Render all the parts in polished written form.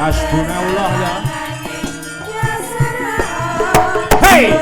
Hasbunallah ya. Hey.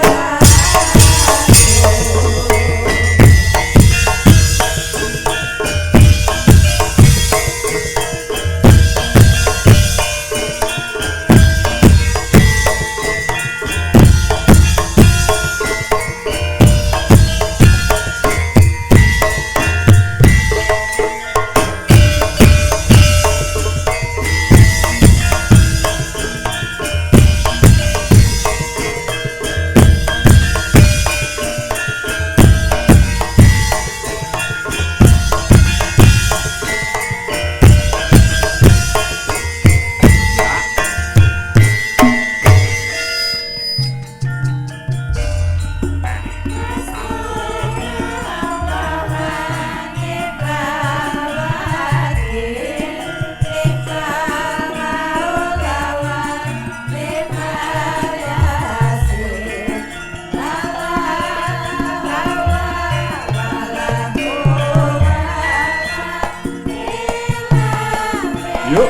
Yuk.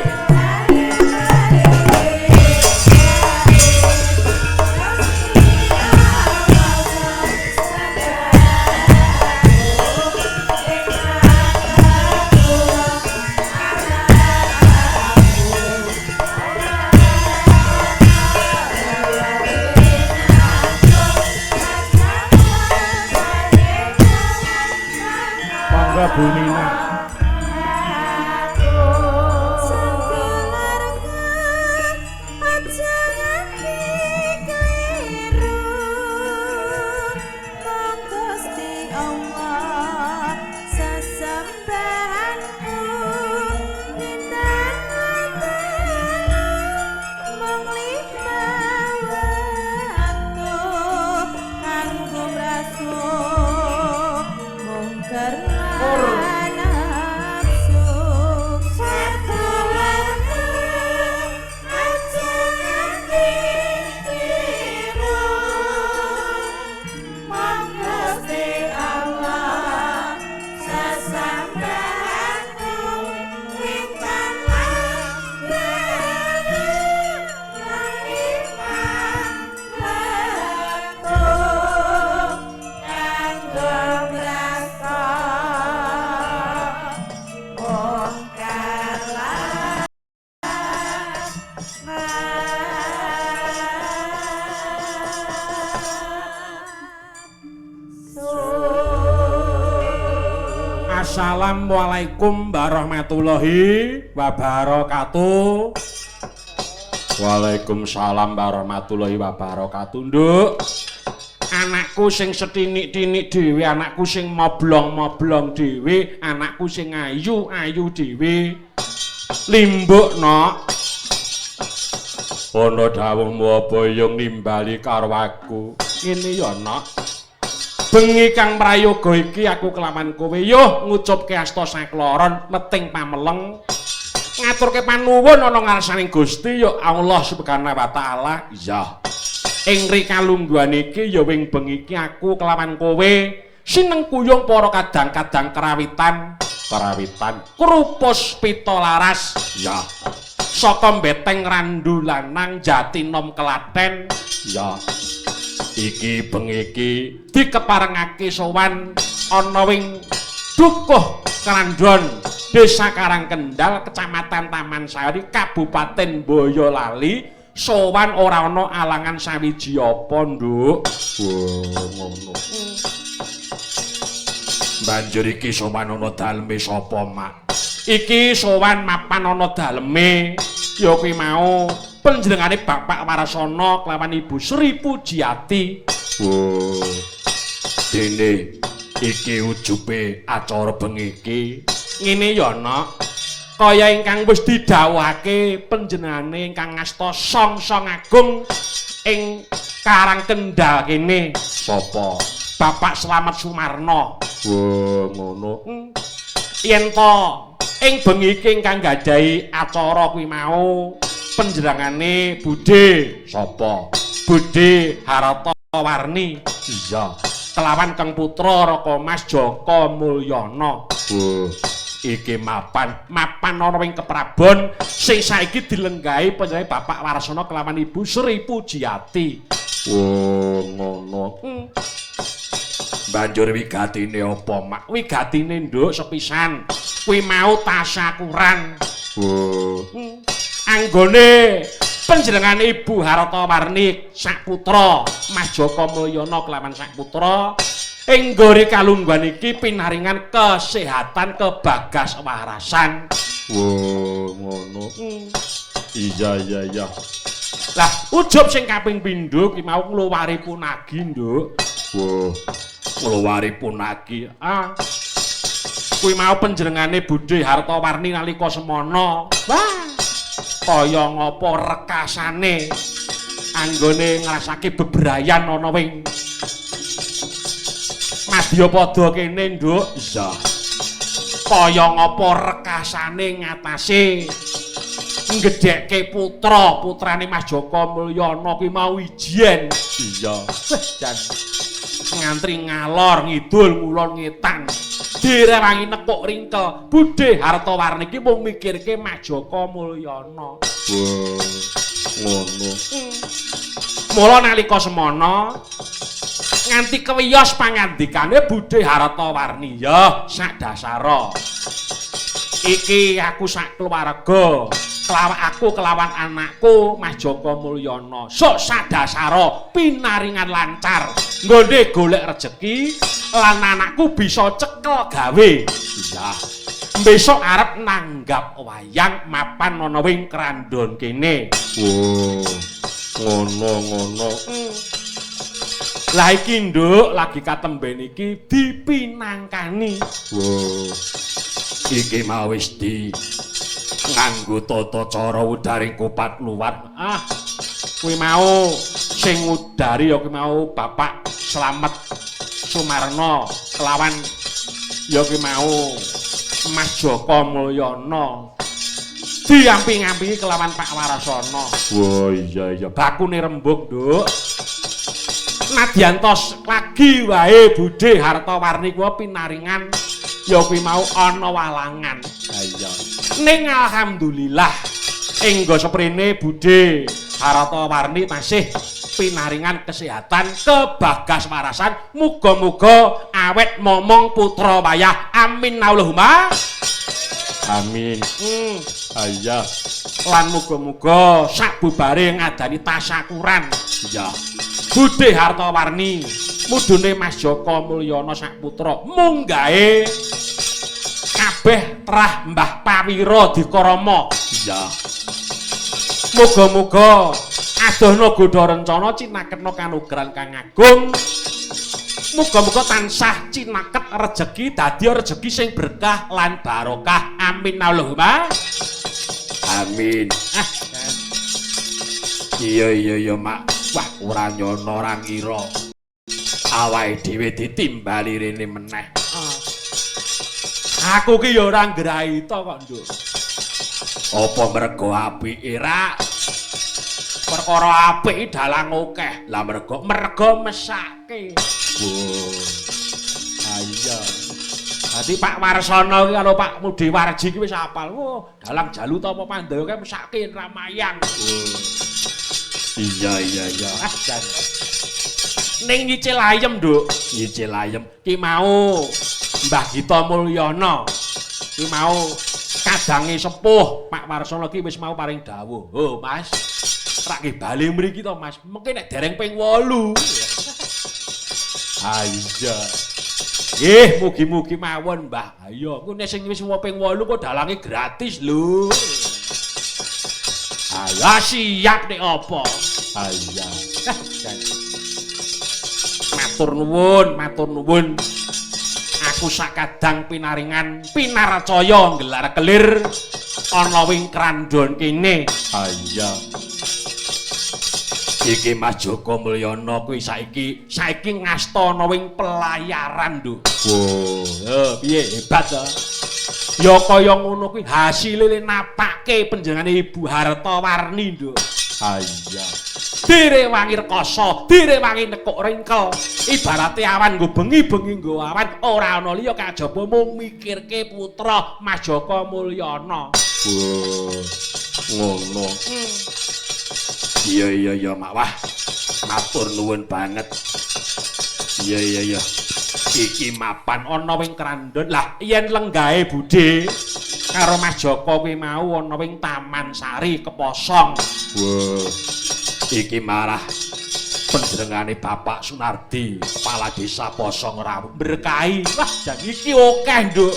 Monggo Bu Nina. Karena Assalamualaikum warahmatullahi wabarakatuh. Waalaikumsalam warahmatullahi wabarakatuh, Nduk. Anakku sing setinik-tinik dhewe, anakku sing moblong-moblong dhewe, anakku sing ayu-ayu dhewe. Limbuk, Nok. Ana dawuhmu apa yung nimbali karo aku? Ngene ya, Nok. Bengi kang prayoga iki aku kelawan kowe yo ngucupke asta sakloron neting pameleng ngaturke panuwun ana ngarsaning Gusti ya Allah Subhanahu wa taala. Iya. Ing rikalungguhan iki ya wing bengi iki aku kelawan kowe sinengkuyung para kadang-kadang kerawitan, kerawitan krupus pita laras. Iya. Saka Beteng Randu Lanang Jatinom Klaten. Iya. Iki bengi iki dikeparengake sowan ana ing Dukuh Krandon, Desa Karangkendal, Kecamatan Taman Sari, Kabupaten Boyolali. Sowan ora ana alangan sawiji apa, Nduk? Wah, ngono. Banjur iki sowan ana daleme sapa, Mak? Iki sowan mapan ana daleme ya kuwi mau panjenengane Bapak Warasana kelawan Ibu Sri Pujiati. Wah. Dene iki ujube acara bengi iki. Ngene ya, Nok. Kaya ingkang wis didhawuhake panjenengane ingkang ngasta Songsong Agung ing Karangkendal kene. Sapa? Bapak Slamet Sumarno. Wah, ngono. Yen to ing bengi iki ingkang gadahi acara kuwi mau panjenengane Budhe sapa? Budhe Harata Warni. Iya. Kelawan Kang Putra Raka Mas Jaka Mulyana. Wah. Iki mapan, mapan ana ing keprabon sing saiki dilenggahi panjenengane Bapak Warasana kelawan Ibu Sri Pujiati. Wah, ngono. Banjur wigatine apa, Mak? Wigatine, Nduk, sepisan. Kuwi mau tasyakuran. Wah. Anggone panjenengane Ibu Harata Warni sak putra Mas Jaka Mulyana kelawan sak putra ing nggore kalungguhan iki pinaringan kesehatan kebagas warasan. Wah, ngono. Iya, iya, iya. Lah, ujub sing kaping pindho ki mau ngluwari punagi, Nduk. Wah, ngluwari punagi. Ah. Kuwi mau panjenengane Budhe Harta Warni nalika semana. Wah. Kaya ngapa rekasane anggone ngrasake bebrayan ana ing Madyapada kene, Nduk. Iya. Kaya ngapa rekasane ngatasé nggedhekke putra, putrane Mas Jaka Mulyana kuwi mau ijen. Iya. Wah, jan ngantri ngalor ngidul ngulon ngetan. Direwangi nekuk ringkel. Budhe Harta Warni iki mung mikirke Mas Jaka Mulyana. Wah, ngono. Mula nalika semana nganti kewiyos pangandikane Budhe Harta Warni, ya sak dasara iki aku sak keluarga, kelawan aku kelawan anakku Mas Jaka Mulyana, sok sak dasara pinaringan lancar nggone golek rejeki lan anakku bisa cekel gawe. Iya. Besok arep nanggap wayang mapan ana ing Krandon kene. Wah, ngono ngono. Lah iki, Nduk, lagi katemben iki dipinangkani. Wah. Iki mau wis di nganggo tata cara udaring kupat luwat. Ah. Kuwi mau sing ngudari ya kuwi mau Bapak Slamet Sumarno kelawan ya kuwi mau Mas Jaka Mulyana. Diamping-ampingi kelawan Pak Warasana. Wah, iya iya, bakune rembug, Nduk. Nadyan tos lagi wae Budhe Harta Warni kuwi pinaringan ya kuwi mau ana walangan. Ha iya. Ning alhamdulillah ing nggo seprene Budhe Harta Warni tasih pinaringan kesehatan kebagas warasan, muga-muga awet momong putra wayah. Amin Allahumma amin. Iya. Lan muga-muga sakbubare ngadani tasyakuran. Iya. Budhe Harta Warni mudune Mas Jaka Mulyana sak putra munggahe Kabeh trah Mbah Pawira Dikarama. Iya. Muga-muga adohna godha rencana cinaketna kanugran kang agung. Muga-muga tansah cinaket rejeki dadi rejeki sing berkah lan barokah. Amin Allahumma. Amin. Ah, iya iya iya, Mak. Wah, ora nyono ora ngira. Awake dhewe ditimbali rene meneh. Aku ki ya ora ngraita kok, Nduk. Apa mergo apike ra? Perkara apik dalang akeh. Lah mergo mergo mesake. Wo. Ha iya. Dadi Pak Warsono ki karo Pak Mudi Warji ki wis apal. Wah, dalang Jalu Tapa Pandaya ki mesake ramayang. Iya iya iya. Ah, jan. Ning nyicil ayem, Nduk. Nyicil ayem ki mau Mbah Gita Mulyana. Ki mau kadange sepuh Pak Warsono ki wis mau paring dawuh. "Ho, Mas. Rak nggih bali mriki to, Mas. Mengke nek dereng ping 8." Ha iya. Nggih, mugi-mugi mawon, Mbah. Ha iya, ku nek sing wis ping 8 kok dalange gratis lho. Ha ya siap nek apa. Ha iya. Matur nuwun, matur nuwun. Aku sakadang pinaringan pinarcaya nggelar kelir ana wing Krandon kene. Ha iya. Iki Mas Joko Mulyana kuwi saiki ngasta ana wing pelayaran, Nduk. Wo, piye hebat to. Ya kaya ngono kuwi hasile napake panjenengane Ibu Hartawarni, Nduk. Ha iya. Direwangi rekoso, direwangi nekuk ringkel. Ibarate awan nggo bengi-bengi nggo awan ora ana liya kajaba mung mikirke putra Mas Joko Mulyana. Wo, ngono. Iya iya iya, Mak. Wah, matur nuwun banget. Iya iya iya. Iki mapan ana wing Krandon. Lah yen lenggahe Budhe karo Mas Joko kuwi mau ana wing Taman Sari Keposong. Wah. Iki marah panjenengane Bapak Sunardi, kepala desa Posong rawuh berkahi. Wah, jan iki akeh, Nduk.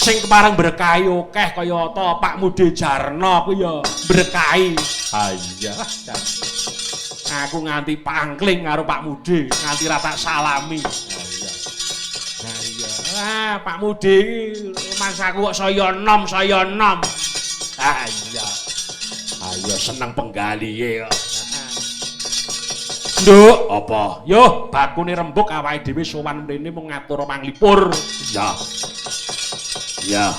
Sing kepareng berkahi akeh kaya ta Pak Mudi Jarno kuwi ya berkahi. Ha iya. Aku nganti pangkling karo Pak Mudi, nganti ra tak salami. Ha iya. Ha iya. Ah, Pak Mudi iki masaku kok saya enom, saya enom. Ha iya. Ha iya seneng penggalihe kok. Nduk, apa? Yo, bakune rembug awake dhewe sowan mrene mung ngatur panglipur. Ya. Ya,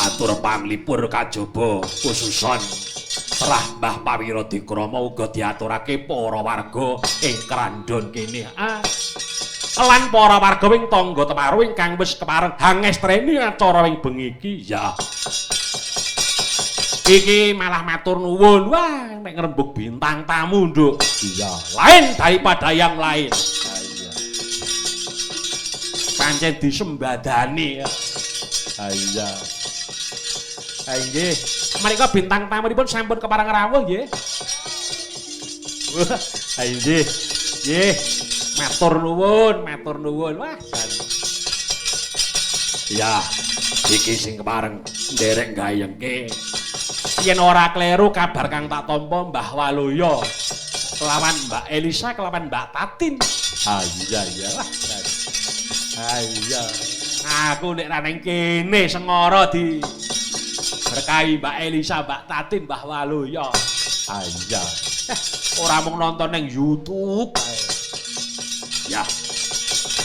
atur panglipur kajaba khususon trah Mbah Pawira Dikrama uga diaturake para warga ing Krandon kene. Ah. Lan para warga wing tangga teparo ingkang wis kepareng hangestreni acara wing bengi iki. Ya. Iki malah matur nuwun. Wah, nek ngrembug bintang tamu, Nduk. Iya, lain daripada yang lain. Ha iya. Pancen disembadani ya. Ha iya. Ha nggih. Menika bintang tamunipun sampun kepareng rawuh nggih. Wah, ha nggih. Nggih. Matur nuwun, matur nuwun. Wah, jan. Ya, iki sing kepareng nderek gayengke. Yen ora kleru kabar kang tak tampa Mbah Waluya kelawan Mbak Elisa kelawan Mbak Tatin. Ha iya iya. Wah, jan. Ha iya. Aku nek ra nang kene sengara di berkahi Mbak Elisa, Mbak Tatin, Mbah Waluya. Ha iya. Ora mung nonton ning YouTube ae. Ya.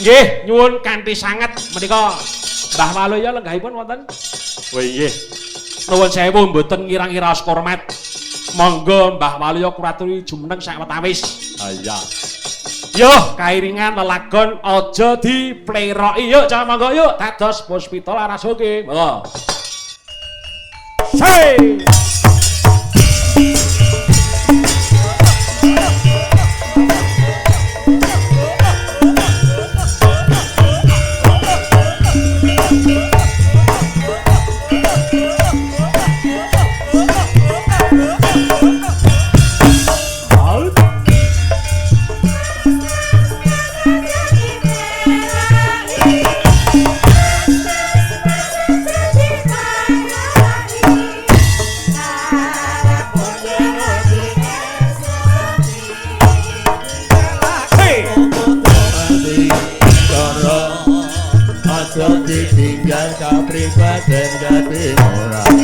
Nggih, nyuwun kanthi sanget menika Mbah Waluya lenggahipun wonten. Oh nggih. Nuwun sewu mboten ngira-ngira hormat. Monggo Mbah Waluya kuraturi jumeneng sawetawis. Ha iya. Yo, kairingan lelagon aja dipleroki. Yuk, cah monggo yuk dados Puspita Laras oke. Monggo. Hey! Kabupaten Katimuran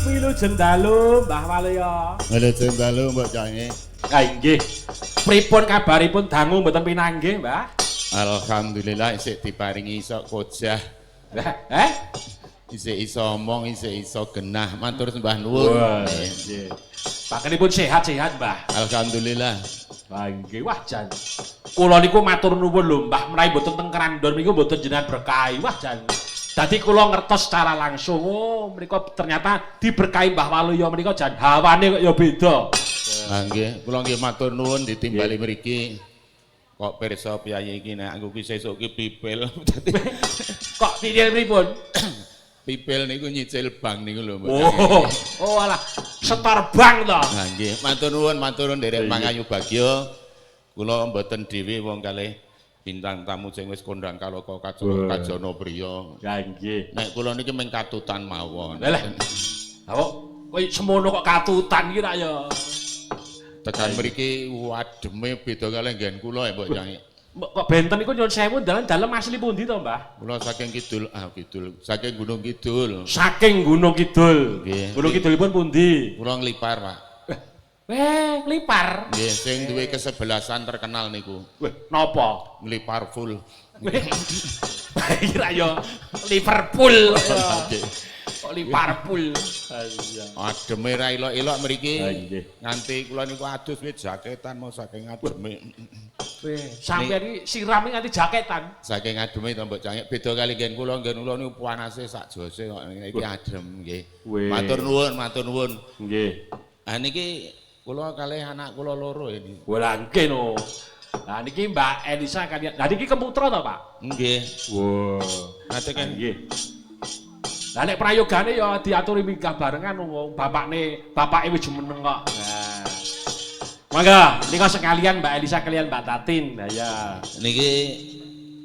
Wilujeng dalu Mbah Waluya. Wilujeng dalu Mbok Cange. Ha inggih. Pripun kabaripun dangu mboten pinanggih, Mbah? Alhamdulillah isih diparingi iso kojah. Eh? Isih iso omong, isih iso genah. Matur sembah nuwun. Nggih. Pakenipun sehat-sehat, Mbah. Alhamdulillah. Wah nggih, wah jan. Kula niku matur nuwun lho, Mbah, menawi mboten teng Krandon niku mboten jenengan berkahi. Wah jan. Dadi kula ngertos secara langsung, oh menika ternyata diberkahi Mbah Waluya menika jan hawane kok ya beda. Lah nggih, kula nggih matur nuwun ditimbali mriki. Kok pirsa piyayi iki nek aku ki sesuk ki pipil. Kok pipil pripun? Pipil niku nyicil bank niku lho Mbok. Oh, oh alah, setor bank to. Lah nggih, matur nuwun, matur nuwun nderek mangayu bagya. Kula mboten dhewe wong kalih bintang tamu sing wis kondang kaloka kajana kajana priya. Ya nggih. Nek kula niki mung katutan mawon. Lah lah. Kok kowe semono kok katutan iki rak ya. Tekan mriki ademe beda kalih nggen kula ya Mbok Yangi. Kok benten niku nyuwun sewu dalan dalem asli pundi to, Mbah? Kula saking kidul, kidul, saking Gunung Kidul. Saking Gunung Kidul. Nggih. Gunung Kidulipun pundi? Kula nglipar, Pak. Weh, nglipar. Nggih, sing duwe kesebelasan terkenal niku. Weh, napa? Nglipar full. Iki ra ya Liverpool. Kok Liverpool. Iya. Ademe ra ilok-ilok mriki. Nggih. Nganti kula niku adus wis jaketan mau saking ademe. Weh, sampeyan iki sirame nganti jaketan. Saking ademe to Mbok Cangik, beda kali nggen kula, nggen kula niku panase sak jose kok iki adem nggih. Matur nuwun, matur nuwun. Nggih. Ah niki kula kalih anak kula loro ini. Wah, nggih no. Lah niki Mbak Elisa kalian. Lah niki keputra to, Pak? Nggih. Wah. Nate kan nggih. Lah nek prayogane ya diaturi minggah barengan wong bapakne, bapake wis jumeneng kok. Nah. Mangga, nika sekalian Mbak Elisa kalian Mbak Tatin. Lah ya. Niki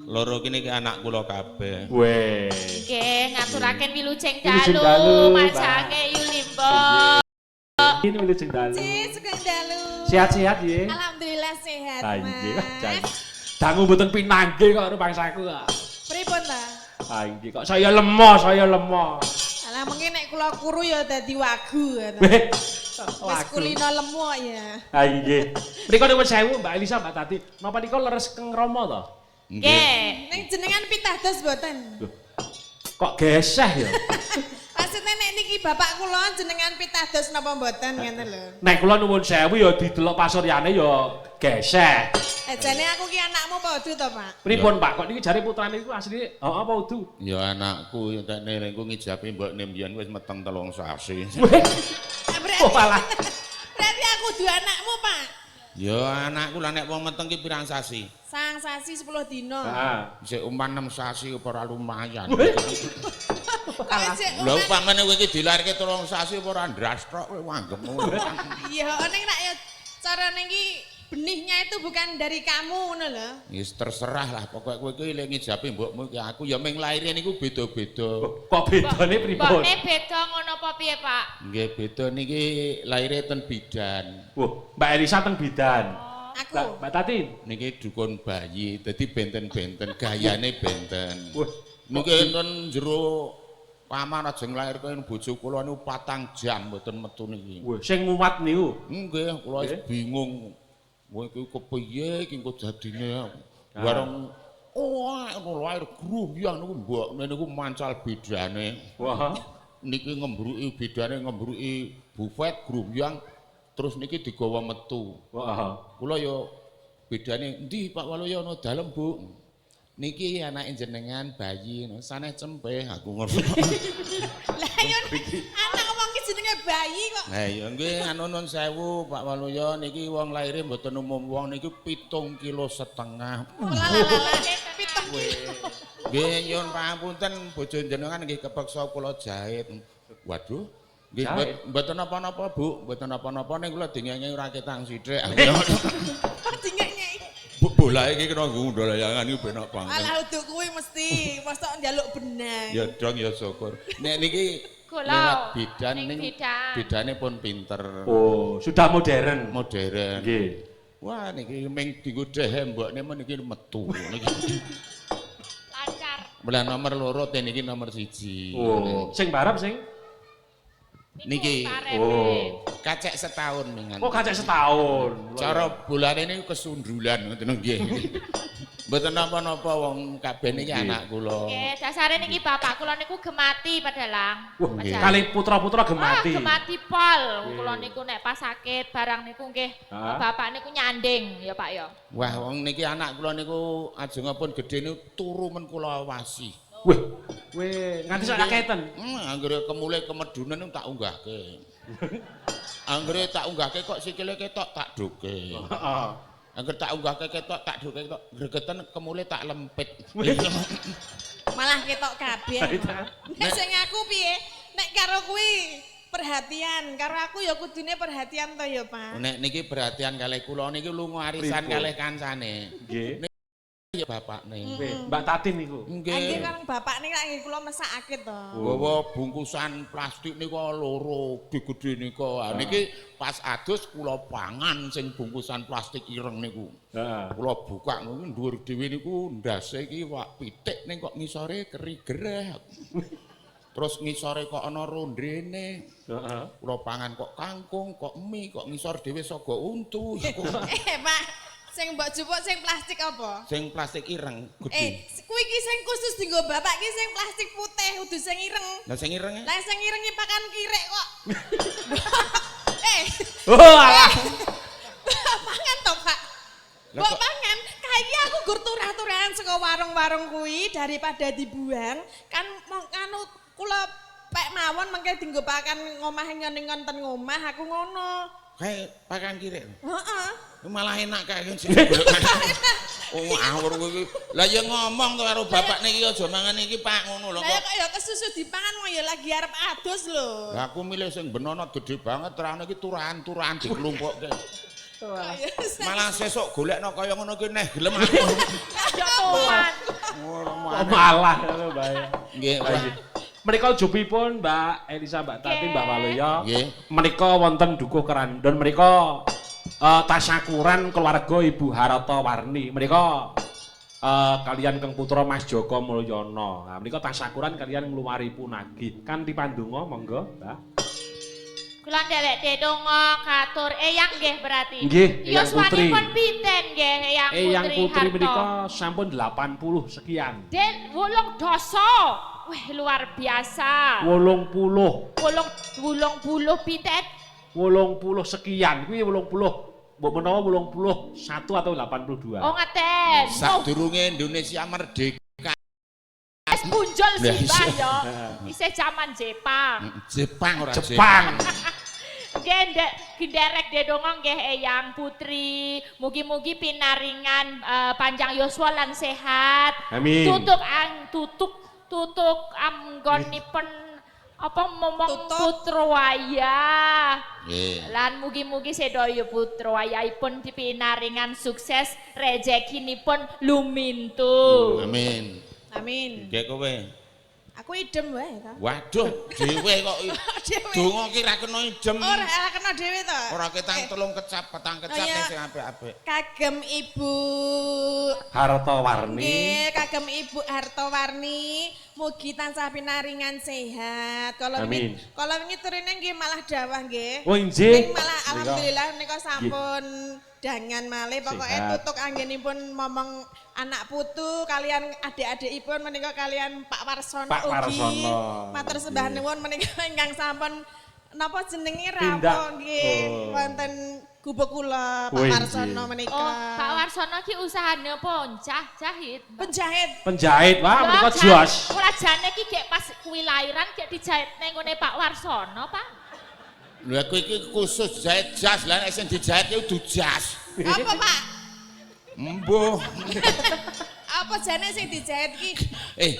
loro kene iki anak kula kabeh. Weh. Nggih, ngaturaken wilujeng Wilujeng dalu, dalu, Mas Mbak. Cange Yulimbo. Ini wilujeng dalu. Sugeng dalu. Sehat-sehat nggih. Alhamdulillah sehat, Ha nggih, Mas. Dangu mboten pinanggih kok bangsaku kok. Pripun ta? Ha nggih kok saya lemah, saya lemah. Alah mengki nek kula kuru ya dadi wagu. Weh. Wis kulino lemu kok ya. Ha nggih. Mriko nuwun sewu Mbak Elisa, Mbak Tati. Napa nika leres keng Rama to? Nggih. Ning jenengan pitados mboten? Kok geseh ya? Maksudnya nek niki bapak kula jenengan pitados napa mboten ngene lho. Nek kula nuwun sewu ya didelok pasuryane ya geseh. Jane aku ki anakmu apa udu to, Pak? Pripun, Pak? Kok niki jare putrane iku asline heeh apa udu? Ya anakku ya tekne lengku ngijabi mbokne mbiyen wis meteng 3 sasi. Weh. Berarti, Oh, alah. berarti aku udu anakmu, Pak. Ya anakku lah nek wong meteng ki pirang sasi? Sang sasi 10 dina. Heeh. Isih umpan 6 sasi apa ora lumayan. Weh. Kok isih Lha uman? upamane kowe iki dilarke 3 sasi apa ora ndrasthok kowe wanggep ngono. Iya, ning rak ya carane iki benihnya itu bukan dari kamu ngono lho. Wis terserah lah pokoke kowe iki lek ngijabi mbokmu iki aku ya ming laire niku beda-beda. Kok bedane pripun? Mbokne beda ngono apa piye, Pak? Nggih beda niki laire ten bidan. Wah, Mbak Elisa teng bidan. Aku. Mbak Tatin. Niki dukun bayi, dadi benten-benten, gayane benten. Wah, Niki enten jero kamar ajeng lairke bojo kula niku 4 jam mboten metu niki. Wah, sing nguwat niku. Nggih, kula wis bingung. Kowe iki kepiye iki engko jadine. Bareng oh, ngono lair grumyang niku mbokne niku mancal bedane. Wah. Niki ngembruki bedane ngembruki bufet grumyang terus niki digawa metu. Wah. Kula ya bedane endi Pak Waluyo ana dalem, Bu. Niki anake jenengan bayi sanes cempeh aku ngono. Lah yo anak wong ki jenenge bayi kok. Lah iya nggih anu nun sewu Pak Waluyo niki wong laire mboten umum wong niki 7,5 kilo. Lalalala 7 kilo. Nggih nyuwun pangapunten bojo jenengan nggih kepeksa kula jahit. Waduh. Nggih mboten napa-napa Bu, mboten napa-napa ning kula dingenge ora ketang sithik. Dingenge. Bu bolahe iki kena nggo layangan iki penak banget. Alah uduk kuwi mesti mosok njaluk benang. Ya dong ya syukur. Nek niki lewat bidan ning bidane pun pinter. Oh, sudah modern. Modern. Nggih. Wah niki ming dienggo dehe mbokne men niki metu niki. Lancar. Lah nomor 2 ten niki nomor 1. Oh, sing barep sing Niki. Oh. Kacek setahun mingan. Oh, kacek setahun. Cara bulane niku kesundulan ngoten nggih. Mboten napa-napa wong kabeh niki anak kula. Nggih, dasare niki bapak kula niku gemati padalang. Wah, kali putra-putra gemati. Wah, gemati pol. Kula niku nek pas sakit barang niku nggih bapak niku nyanding ya Pak ya. Wah, wong niki anak kula niku ajengipun gedhe niku turu men kula awasi. Wih, wih, nganti sak kaketen. Anggere kemule kemedunen niku tak unggahke. Anggere tak unggahke kok sikile ketok tak doke. Heeh. Angger tak unggahke ketok tak doke ketok gregeten kemule tak lempit. Malah ketok kabeh. Nek sing aku piye? Nek karo kuwi perhatian, karo aku ya kudune perhatian to ya, Pak. Nek niki perhatian kalih kula niki lunga arisan kalih kancane. Nggih. Ya bapakne. Mbak Tatin niku. Nggih. Nggih karo bapakne lak nggih kula mesakake to. Gawa bungkusan plastik niku loro gedhe-gedhe niku. Niki pas adus kula pangan sing bungkusan plastik ireng niku. Heeh. Kula buka ngono dhuwur dhewe niku ndase iki wak pitik ning kok ngisore keri gereh. Terus ngisore kok ana rondene. Heeh. Kula pangan kok kangkung, kok mie, kok ngisor dhewe saga untu. Pak, sing mbok jupuk sing plastik apa? Sing plastik ireng gedhe. Kuwi iki sing khusus dienggo bapak iki sing plastik putih udu sing ireng. Lah sing ireng? Lah sing ireng iki pakan kirek kok. Oh alah. Pangan to, Pak. Mbok pangan, kae iki aku gur turah-turahan saka warung-warung kuwi daripada dibuang kan anu kula pek mawon mengke dienggo pakan ngomah ning ngonten ngomah aku ngono. Kae pakan kirek. Heeh. Malah enak kae sing golek. Oh, awur kowe iki. Lah ya ngomong to karo bapak niki aja mangan iki Pak ngono lho kok. Lah kok ya kesusu dipangan wong ya lagi arep adus lho. Lah aku milih sing benono gedhe banget terane iki turahan-turahan diklumpukke. Malah sesuk golekno kaya ngono ki neh gelem aku. Ya tuan. Malah ngono bae. Nggih, Menika jupipun Mbak Elisa, Mbak Tati, Mbak Waluyo. Nggih. Menika wonten Dukuh Kerandon menika tasyakuran keluarga Ibu Harata Warni. Menika kalian Keng Putra Mas Joko Mulyono. Nah, menika tasyakuran kalian ngluwari punagih. Kanthi pandonga monggo, Mbak. Kula nderek dedonga katur Eyang nggih berarti. Nggih, Eyang Putri. Yuswanipun pinten nggih Eyang Putri? Eyang Putri menika sampun 80 sekian. Den 8 dasa. Wih luar biasa. 80. 80 pinten? 80 sekian. Kuwi 80. Mbok menawa 81 atau 82. Oh ngaten. Sadurunge Indonesia merdeka. Wis punjul sih Mbah ya. Isih jaman Jepang. Jepang ora Jepang. Nggih nderek dedonga nggih Eyang Putri. Mugi-mugi pinaringan panjang yuswa lan sehat. Amin. Tutuk anggonipun apa momong putra wayah. Nggih. Lan mugi-mugi sedaya putra wayahipun dipinaringan sukses rezekinipun lumintu. Amin. Amin. Nggih kowe. Aku idem wae to. Waduh, dhewe kok. Dhewe. Donga ki ra kena idem. Ora ora kena dhewe to. Ora ketang telung kecap, petang kecap Oh, iya. sing apik-apik. Kagem Ibu Hartowarni. Nggih, kagem Ibu Hartowarni, mugi tansah pinaringan sehat. Kalau Amin. wingi kala wingi turune nggih malah dawah nggih. Oh inggih. Ning malah alhamdulillah nika sampun dangan malih pokoke Sehat. tutuk anggenipun momong anak putu kalian adik-adikipun menika kalian Pak Warsono Pak ugi. Warsono. Matur sembah nuwun menika ingkang sampun napa jenenge Tindak. rawuh nggih Oh. wonten gubuk kula Pak Oh, inggih. Warsono menika. Oh, Pak Warsono ki usahane apa? Jahit. Penjahit. Penjahit, wah menika jos. Ora jane ki gek pas kuwi lairan gek dijahit ning ngone Pak Warsono, Pak. Lha kowe iki khusus jahit jas, lah nek sing dijahit ki udu jas. Apa Pak? Embuh. Apa jane sing dijahit ki? Eh,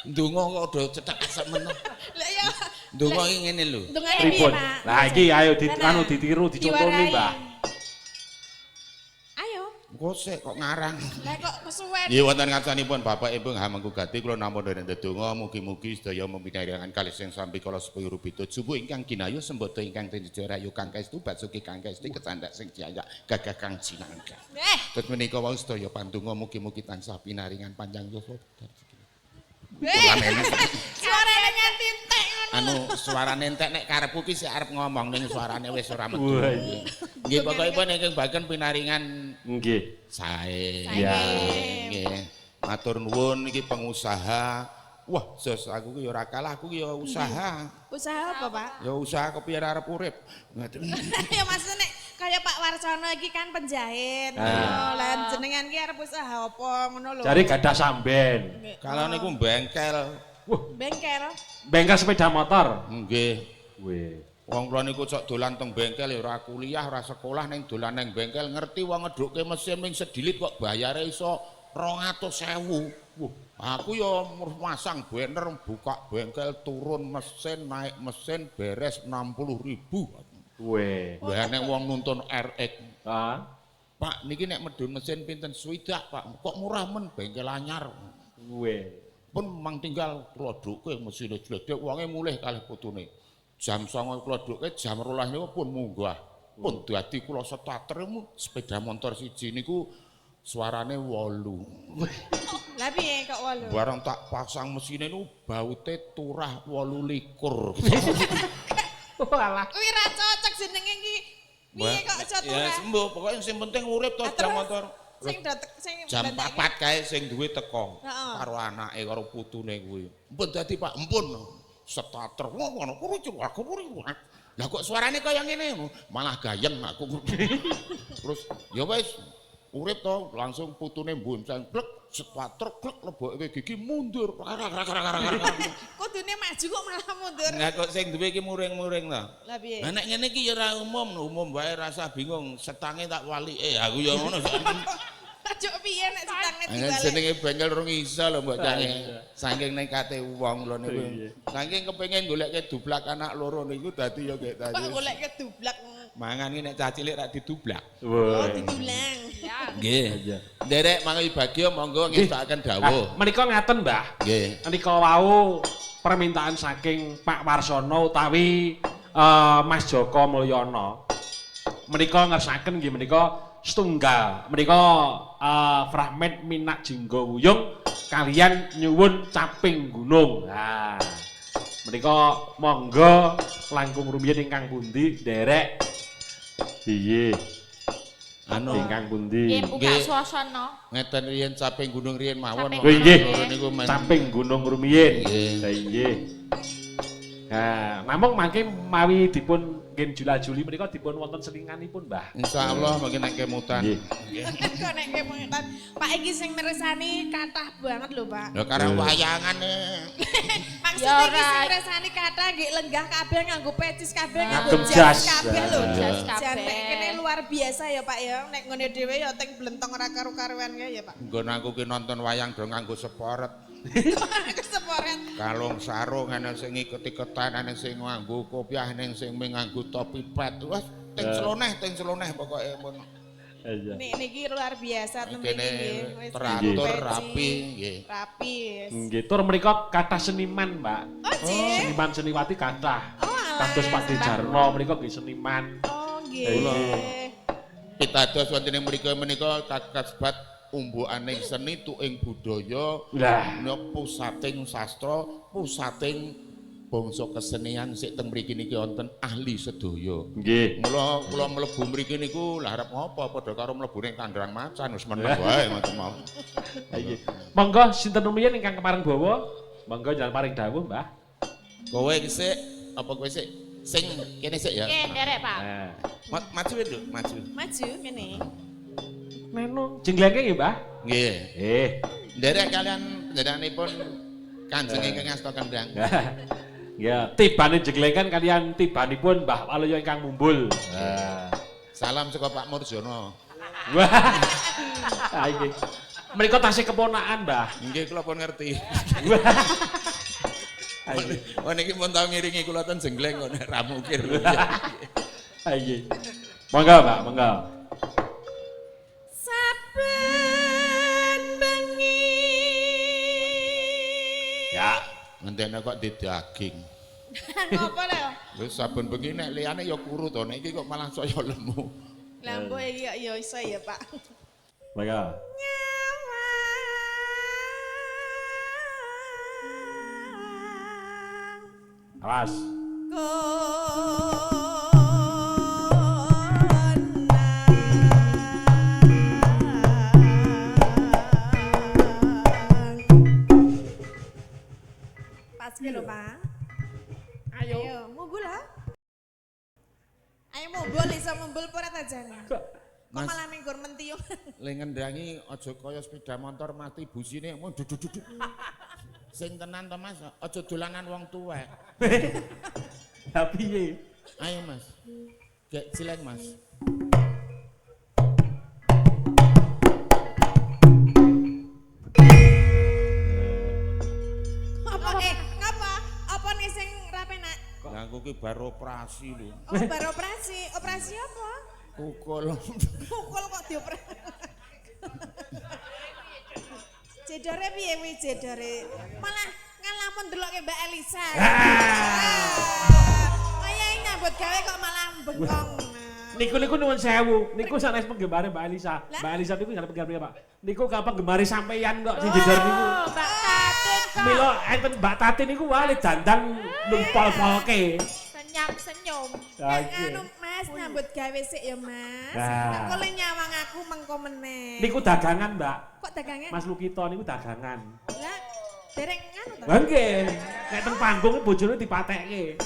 ndonga kok do cethek semeno. Lah ya. Ndonga iki ngene lho. Ndongane piye, Pripun? Pak? Lah iki ayo di, Lah, anu ditiru dicontoni, diwarai. Mbah. Ayo. Engko sik kok ngarang. Lah kok kesuwen. Nggih wonten ngarsanipun Bapak Ibu hamengku gati kula nampa dereng ndedonga mugi-mugi sedaya meminariangan kalih sing sampi kala sepuh rubita jubu ingkang ginayu sembada ingkang tinjaya rayu kang kaestu basuki kang kaesti kecandak sing jiayak gagah kang jinangga. Eh, Terus menika wau sedaya pandonga mugi-mugi tansah pinaringan panjang yuswa. eh. Suarane nganti entek ngono. Anu suarane entek nek karepku ki sik arep ngomong ning suarane wis ora metu. Wah, iya. Nggih pokokipun ingkang bagian pinaringan Nggih. sae. Iya. Nggih. Matur nuwun iki pengusaha. Wah, jos aku ki ya ora kalah, aku ki ya usaha. Usaha apa, Pak? Ya usaha kepiye arep urip. Ngoten. Ya maksudnya nek kaya Pak Warsono iki kan penjahit. Ah. Ngono. Lah jenengan ki arep usaha apa ngono lho. Jare gadah samben. Kalau niku bengkel. Wah, Bengkel. bengkel sepeda motor. Nggih. Weh. Wong kula niku cok dolan teng bengkel ya ora kuliah, ora sekolah ning dolan ning bengkel ngerti wong ngedhukke mesin ming sedilit kok bayare iso 200.000. Wah, aku ya masang banner buka bengkel turun mesin naik mesin beres 60.000. Weh. Lah nek wong nuntun RX, Ah. Pak niki nek medhun mesin pinten swidak, Pak. Kok murah men bengkel anyar. Weh. Pun mang tinggal kula dhukke mesine jledek wonge mulih kalih putune. Jam 09.00 kula dhukke jam 12.00 niku pun munggah. Pun dadi kula starter sepeda motor siji niku suarane 8. Lah piye kok 8? Bareng tak pasang mesine niku baute turah 28. Walah. Kuwi ra cocok jenenge iki. Piye kok iso Ya turah? sembuh, pokoknya sing penting urip to Ah, jam terus? motor. Sing dotek sing Jam ndadekake. 4 kae sing duwe teko Heeh. karo anake karo putune kuwi. Empun dadi Pak, empun. Starter ngono kuwi aku kuwi. Lah kok suarane kaya ngene malah gayeng aku. Terus ya wis urip to langsung putune bonceng klek starter klek leboke gigi mundur. Kudune maju kok malah mundur. Lah kok sing duwe iki muring-muring to. Lah piye? Lah nek ngene iki ya ora umum, umum wae rasa bingung, setange tak walike. Aku ya ngono. Ajuk piye nek setange Lah dibalik. jenenge bengkel rong iso lho mbok cange. Iya. Saking nekate wong lho niku. Iya. Saking kepengin goleke dublak anak loro niku dadi ya gek Kok tadi. golek kedublak. Mangan iki nek cah cilik rak didublak. Oh, Weh. didulang. Ya. Nggih. Iya. Nderek mangke bagya monggo ngestokaken dawuh. Ah, menika ngaten, Mbah. Nggih. Menika wau permintaan saking Pak Warsono utawi Mas Joko Mulyono. Menika ngersaken nggih menika setunggal. Menika fragmen Minak Jinggo Wuyung kalian nyuwun Caping Gunung. Nah, menika monggo langkung rumiyin ingkang pundi nderek. Piye? Anu Ingkang pundi? Nggih, buka Nggih. suasana. Ngeten riyen Caping Gunung riyen mawon. Caping Oh, nggih. Loro niku men. Caping Gunung rumiyin. Nggih. Lah nggih. Nah, namung mangke mawi dipun nggih jula-juli menika dipun wonten selinganipun, Mbah. Insyaallah mangke nek kemutan. Nggih. Kok nek kemutan. Pak iki sing mirsani kathah banget lho, Pak. Lah karang wayangane. Maksudnya Ya iki ora. sing mirsani kathah nggih lenggah kabeh nganggo pecis kabeh nganggo Ngagem jas jas. kabeh lho. Jas Jan kabeh. nek kene luar biasa ya, Pak ya. Nek ngene dhewe ya teng blentong ora karu-karuan kae ya, Pak. Nggon aku ki nonton wayang do nganggo seporet. Keseporet. Kalung sarung ana sing iket-iketan, ana sing nganggo kopiah, ana sing mung nganggo topi pet. Wes ting celoneh, ting celoneh pokoke mun. Iya. Nek niki luar biasa temen Kene iki nggih. Wis teratur peci, rapi nggih. Rapi. wis. Nggih, tur mriku kathah seniman, Mbak. Oh, nggih. Seniman seniwati kathah. Oh, alah. Kados Pak Dejarno mriku nggih seniman. Oh, nggih. Pitados wonten ing mriku menika kasebat umbukaning seni tuing budaya Lah, menika pusating sastra, pusating bangsa kesenian sik teng mriki niki wonten ahli sedaya. Nggih. Mula kula mlebu mriki niku lah arep ngopo padha karo mlebu ning kandhang macan wis meneng wae ngoten mawon. Nggih. Monggo sinten rumiyin ingkang kepareng bawa? Monggo jalan paring dawuh, Mbah. Kowe iki sik apa kowe sik sing kene sik ya. Nggih, nderek, Pak. Nah. Maju Nduk, maju. Maju ngene. Meno jenglengke nggih, Mbah? Nggih. Eh. Nderek kalian panjenenganipun Kanjeng ingkang asta kendang. Ya, tibane jeglengkan kalian tibanipun Mbah Waluyo ingkang mumbul. Nah. Salam saka Pak Murjono. Wah. Ah iki. Mriko tasih keponakan, Mbah. Nggih kula pun ngerti. Wah. Ah, iki. Oh niki pun tau ngiringi kula ten jengleng kok nek ra mukir. Ah, iki. Monggo, Mbak, monggo. Saben bengi. Ya. Ngentene kok didaging. Ngopo lho? Lho saben bengi nek liyane ya kuru to, nek iki kok malah saya lemu. Lah mbok iki ya iso ya, Pak. Monggo. Nyawang Awas. Konang. Pas ke lho, Pak. Ayo. Ayo, mumbul ha. Ayo mumbul iso mumbul apa ora ta jane? Kok Kok Mas. malah minggur mentiung. Le ngendangi aja kaya sepeda motor mati busine mun duduk duduk. Sing tenan to Mas, aja dolanan wong tuwek. Lah piye? Ayo Mas. Gek cileng Mas. Apa ngapa? Apa nih sing ra penak? Lah aku ki baru operasi lho. Oh, baru operasi. Operasi apa? Pukul. Pukul kok dioperasi. Jedore piye kuwi jedore? Malah ngalamun ndelokke Mbak Elisa. Kaya nyambut gawe kok malah bengkong. Niku niku nuwun sewu. Niku sanes penggemare Mbak Elisa. Lah? Mbak Elisa niku sanes penggemare Pak. Niku kapan penggemare sampeyan kok sing jedor niku. Oh, Mbak Tatin kok. Mila enten Mbak Tatin niku wale dandang numpol-polke. Senyum-senyum. Lah Nek anu Mas nyambut gawe sik ya Mas. Nah. Nek le nyawang aku mengko meneh. Niku dagangan, Mbak. Kok dagangan? Mas Lukito niku dagangan. Lah dereng anu to. Lah nggih, nek teng panggung bojone dipatekke.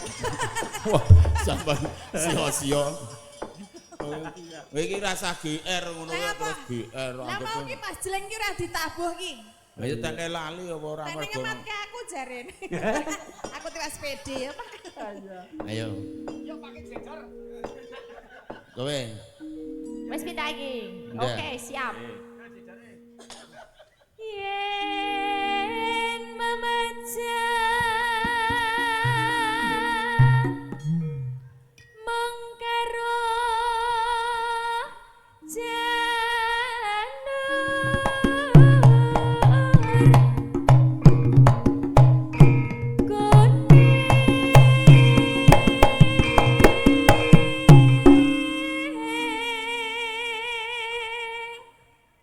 Wah, sampean sia-sia. Kowe iki rasa GR ngono Lah apa? terus GR Lah mau ki Mas Jeleng ki ora ditabuh ki. Lah ya tene lali apa ora Nek mergo. ngematke aku jarene. Aku tiwas PD ya Pak. Ayo. Yo pakai jejer. Kowe. Wis pindah iki. Ndak. Oke, siap. Yen memecah mengkaro janur kuning.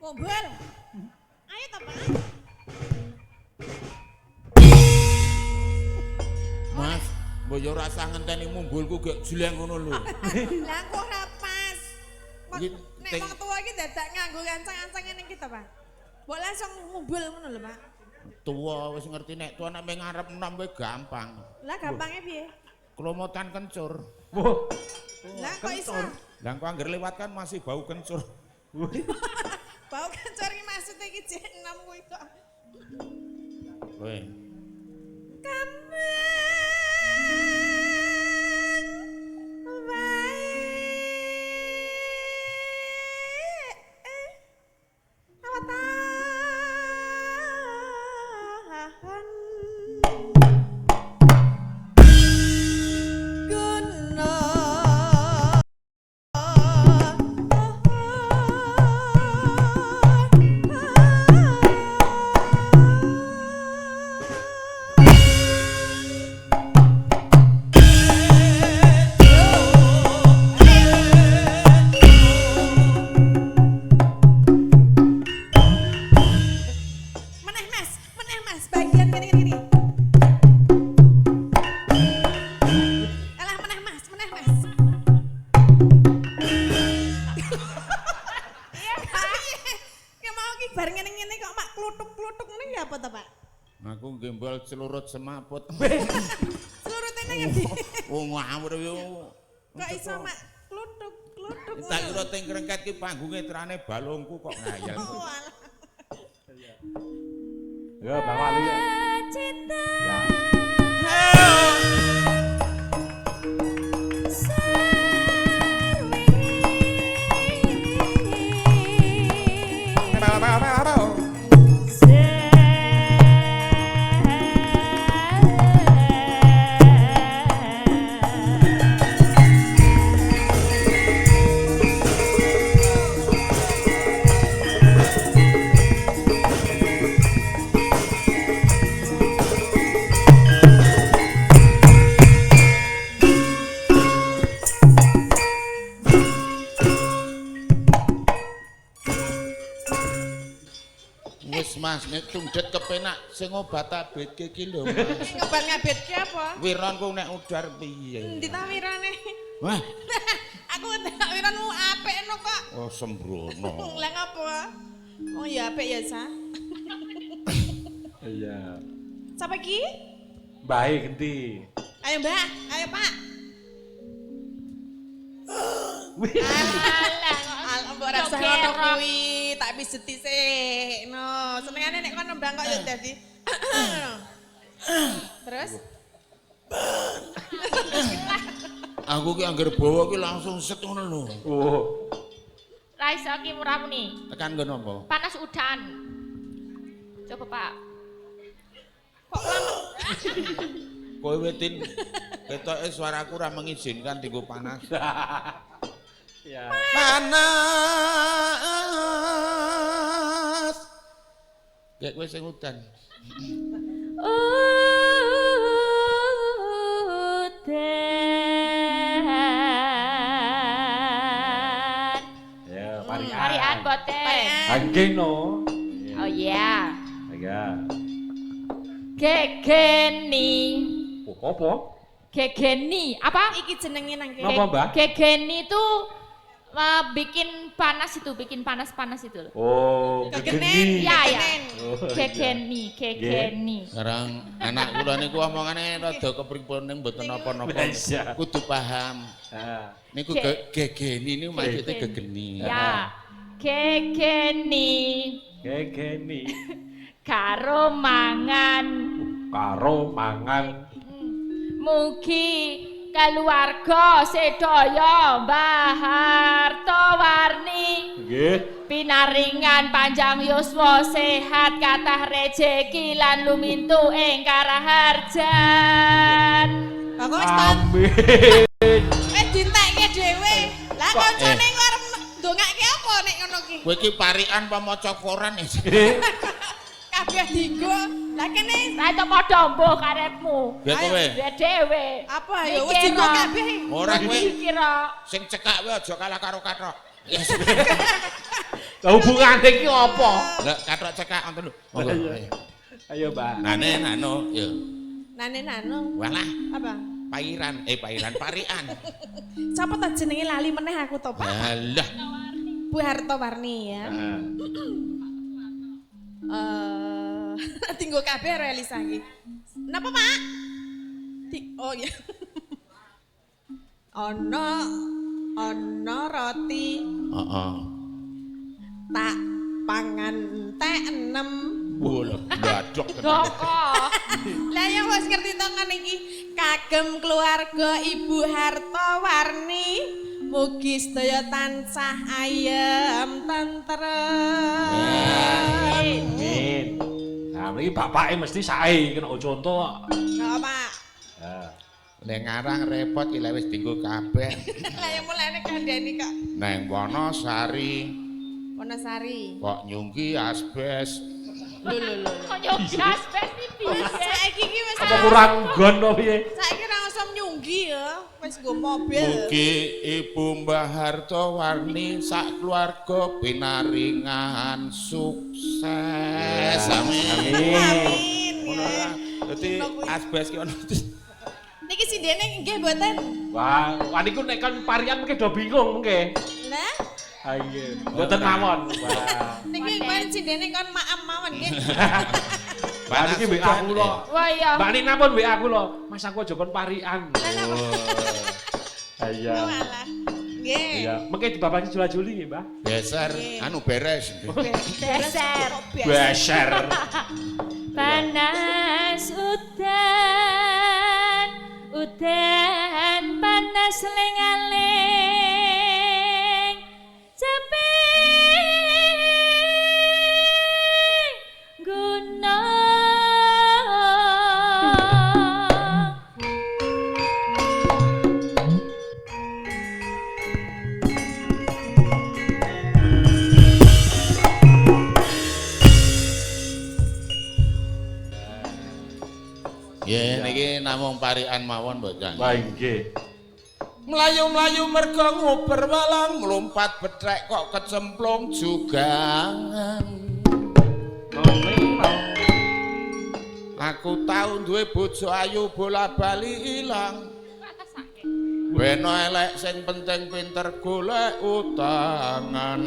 Mumbul. Ayo to Pak. Mas, mbok yo ora usah ngenteni mumbulku gek jleng ngono lho. Lah kok ora pas. Iki Nek ting- wong tuwa iki dadak nganggo ancang-ancang ngene iki to, Pak. Mbok langsung mumbul ngono lho, Pak. Tuwa wis ngerti nek tuwa nek mung ngarep enom kuwi gampang. Lah gampange piye? Kromotan kencur. Wah, Lah kok iso? Lah kok angger lewat kan masih bau kencur. Bau kencur iki maksude iki jek enom kuwi kok. Kowe. Kembang wae. Awatahan guna. bar ngene-ngene kok mak kluthuk-kluthuk ngene ya apa to, Pak? Aku gembol celurut semaput. Celurute nang ngendi? Oh ngawur yo. Kok iso mak kluthuk-kluthuk? Tak kira teng krengket ki panggunge trane balungku kok ngayal. Oh, alah. Ya, Bang Wali ya. Cita Ya. Wis Mas, nek tundet kepenak sing obat abetke ki lho Mas. Sing obat ngabetke apa? Wironku nek udar piye? Endi ta wirane? Wah, Aku ndelok wiranmu apik no kok. oh sembrono. Lah ngopo? Oh ya apik ya, Sa. Iya. Sapa iki? Bae genti. Ayo Mbak, ayo Pak. Alah, Al mbok ora usah ngono kuwi, tak pijeti sik. No, senengane nek kono nembang kok ya dadi. Terus Aku ki angger bawa ki langsung set ngono lho. Oh. Ra iso ki murah muni. Tekan nggon apa? Panas udan. Coba Pak. Kok lama? Kowe wetin ketoke suaraku ora mengizinkan dienggo panas. Ya. Panas. Gek kowe sing udan. Udan. Ya, parian. Parian boten. Angge no. Oh iya. Ya. Gegeni. Oh, apa? Gegeni. Apa? Iki jenenge nang kene. Napa, Mbah? Gegeni itu bikin panas itu, bikin panas-panas itu loh. Oh, Gegenen. gegeni. Ya, ya. Gegenen. Oh, iya. Gegeni, gegeni. Sekarang anak kula niku omongane rada kepripun ning mboten napa-napa. Iya. Kudu paham. Ah. Niku gegeni niku maksudnya gegeni. Ya. Gegeni Gegeni. karo mangan. Karo mangan. Mugi keluarga sedaya Mbah Hartowarni Nggih. pinaringan panjang yuswa sehat kathah rejeki lan lumintu ing karaharjan. Lah kok wis ta- Amin. wis dientekke dhewe. Lah kancane kok arep ndongake apa nek ngono ki? Kowe iki parikan apa maca koran ya? Kabeh dienggo. Lah kene Lah itu padha mbuh karepmu. Ya kowe. Ya dhewe. apa ayo wis dienggo kabeh. Ora kowe Kira sing cekak kowe aja kalah karo kathok. Yes. Lah hubungane iki apa? Lah kathok cekak wonten lho. Monggo. Iya. Ayo, Mbak. Nane nano ya. Nane nano. Walah, Apa? pairan, pairan parian. Sapa ta jenenge lali meneh aku to, Pak? Alah. Bu Hartowarni ya. Heeh. Tinggo kabeh karo Elisa iki. Napa, Pak? Oh iya. Ana ana roti Heeh. tak pangan entek enem. Wah, lho, bladok tenan. doko. Lah ya wis ngerti to ngene iki. Kagem keluarga Ibu Hartowarni mugi sedaya tansah ayem tentrem. Amin. Nah, mriki bapake mesti sae kena contoh. Nggak, Pak. Ya. Nek ngarang repot iki lek wis dienggo kabeh. Lah ya mulane kandhani kok. Neng Wonosari Wonosari. kok nyunggi asbes. Lho lho lho. Kok nyogas bes iki piye? Saiki iki wis Apa kurang nggon to piye? Saiki ora usah nyunggi ya, wis nggo mobil. Mugi Ibu Mbah Hartowarni sak keluarga pinaringan sukses. Amin. Amin. Amin. Ngono lah. Dadi asbes ki ono. Niki sindene nggih mboten? Wah, wah niku nek kon parian mengke do bingung mengke. Lah, Ha iya. Mboten mawon. Wah. Niki kemarin cindene kon maem mawon nggih. Mbak niki WA kula. Wah iya. Mbak Nina pun WA kula. Mas aku aja kon parian. Iya. Oh alah. Nggih. Iya, mengke dibabani jula-juli nggih, Mbah. Beser, anu beres. Beser. Beser. Panas udan, udan panas lengaling. Cepi gunung. Nggih, niki namung parikan mawon mbok. Wah, nggih. Mlayu-mlayu mergo nguber walang, mlumpat bethek kok kecemplung jugangan. Aku tau duwe bojo ayu bola-bali ilang. Beno elek sing penting pinter golek utangan.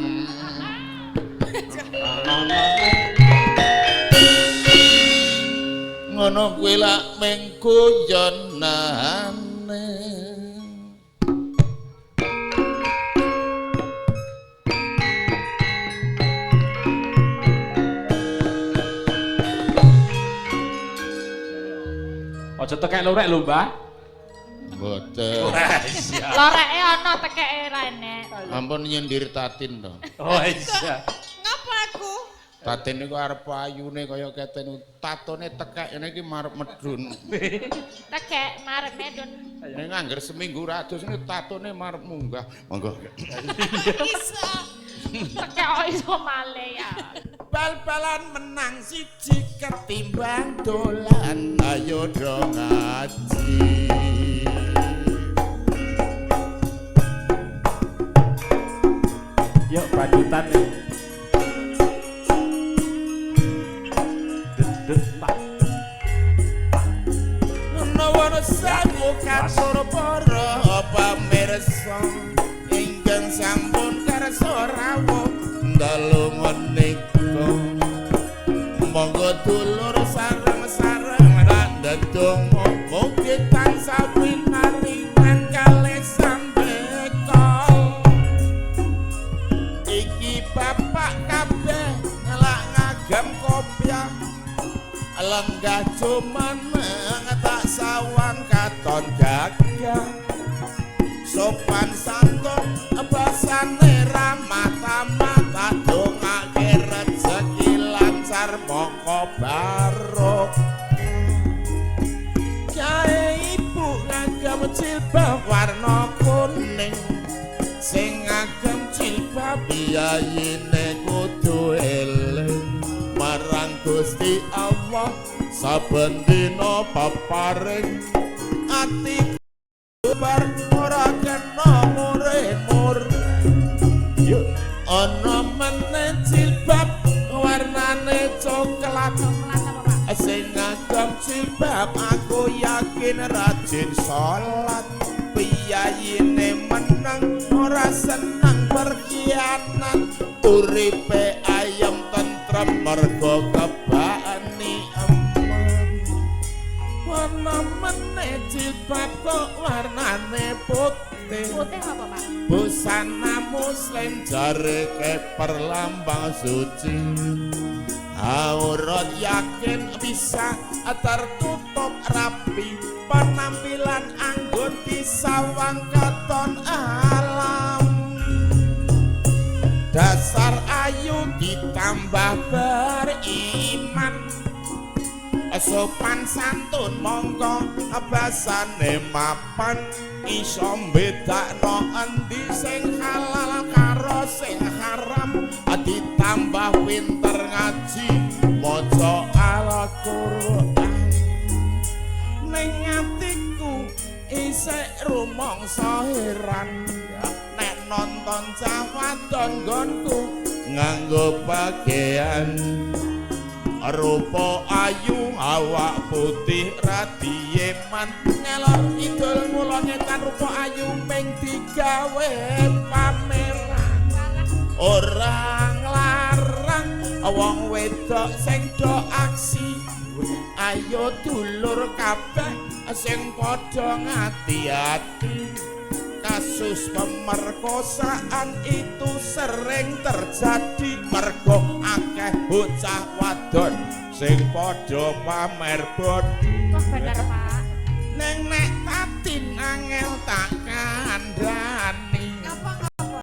Ngono kuwi lak mung guyonane. Aja tekek lorek lho, Mbah. Mboten. Loreke ana tekeke ra enek. Ampun nyindir Tatin to. Oh iya. Ngapa aku? Tatin niku arep ayune kaya keten tatone tekek ngene iki marep medun. Tekek marep medun. Ning angger seminggu ra adus ini tatone marep munggah. Monggo. Iso. Tekek kok iso male ya. Bal-balan menang siji ketimbang dolan, ayo do ngaji. Yuk bandutan. Det pak. Menawa sewu katur para pamirsa ingkang sampun kersa rawuh dalu menika. Monggo dulur sareng-sareng ra ndedonga mugi tansah pinaringan kalih sambeka. Iki bapak kabeh ngelak ngagem kopiah lenggah jumeneng tak sawang katon gagah. Sopan santun basane ramah tamah tak dongake rejeki lancar mongko barokah. Kae ibu ngagem jilbab warna kuning, sing ngagem jilbab biyayine kudu eling marang Gusti Allah saben dina paparing ati bar ora kena murid-mur. Yuk. Ana meneh jilbab warnane coklat, sing ngagem jilbab aku yakin rajin salat. Piyayine meneng ora seneng berkhianat, uripe ayem tentrem mergo kebakani eman. Warna meneh jilbab kok warnane putih. Putih apa, Pak? Busana muslim jare keper lambang suci. Aurat yakin bisa tertutup rapi, penampilan anggun disawang katon alam. Dasar ayu ditambah beriman, sopan santun mongko basane mapan, iso mbedakno endi sing halal karo sing haram, ditambah pinter ngaji maca Al-Qur'an. Ning atiku isih rumangsa heran nek nonton cah wadon nggonku nganggo pakaian rupa ayu awak putih radieman, ngelor kidul ngulon ngetan rupa ayu ming digawe pameran. Ora nglarang Wong wedok sing do aksi. Ayo dulur kabeh sing padha ngati-ati. Kasus pemerkosaan itu sering terjadi mergo akeh bocah wadon sing padha pamer body. Wah, bener, Pak. Neng nek Tatin angel tak kandhani. Ngapa-ngapa?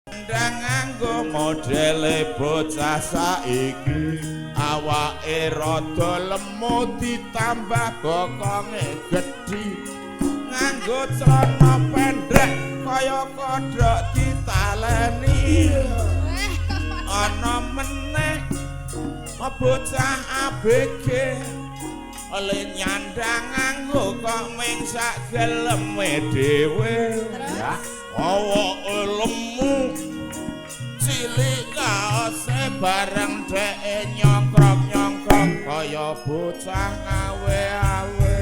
Ndang nganggo modele bocah saiki. Awake rada lemu ditambah bokonge gedhi. Nganggo celana pendek kaya kodhok ditaleni. Eh, Ana meneh bocah ABG oleh nyandang nganggo kok ming sak geleme dhewe. Terus? Awake lemu cilik kaose bareng dheke nyongkrok-nyongkrok kaya bocah awe-awe.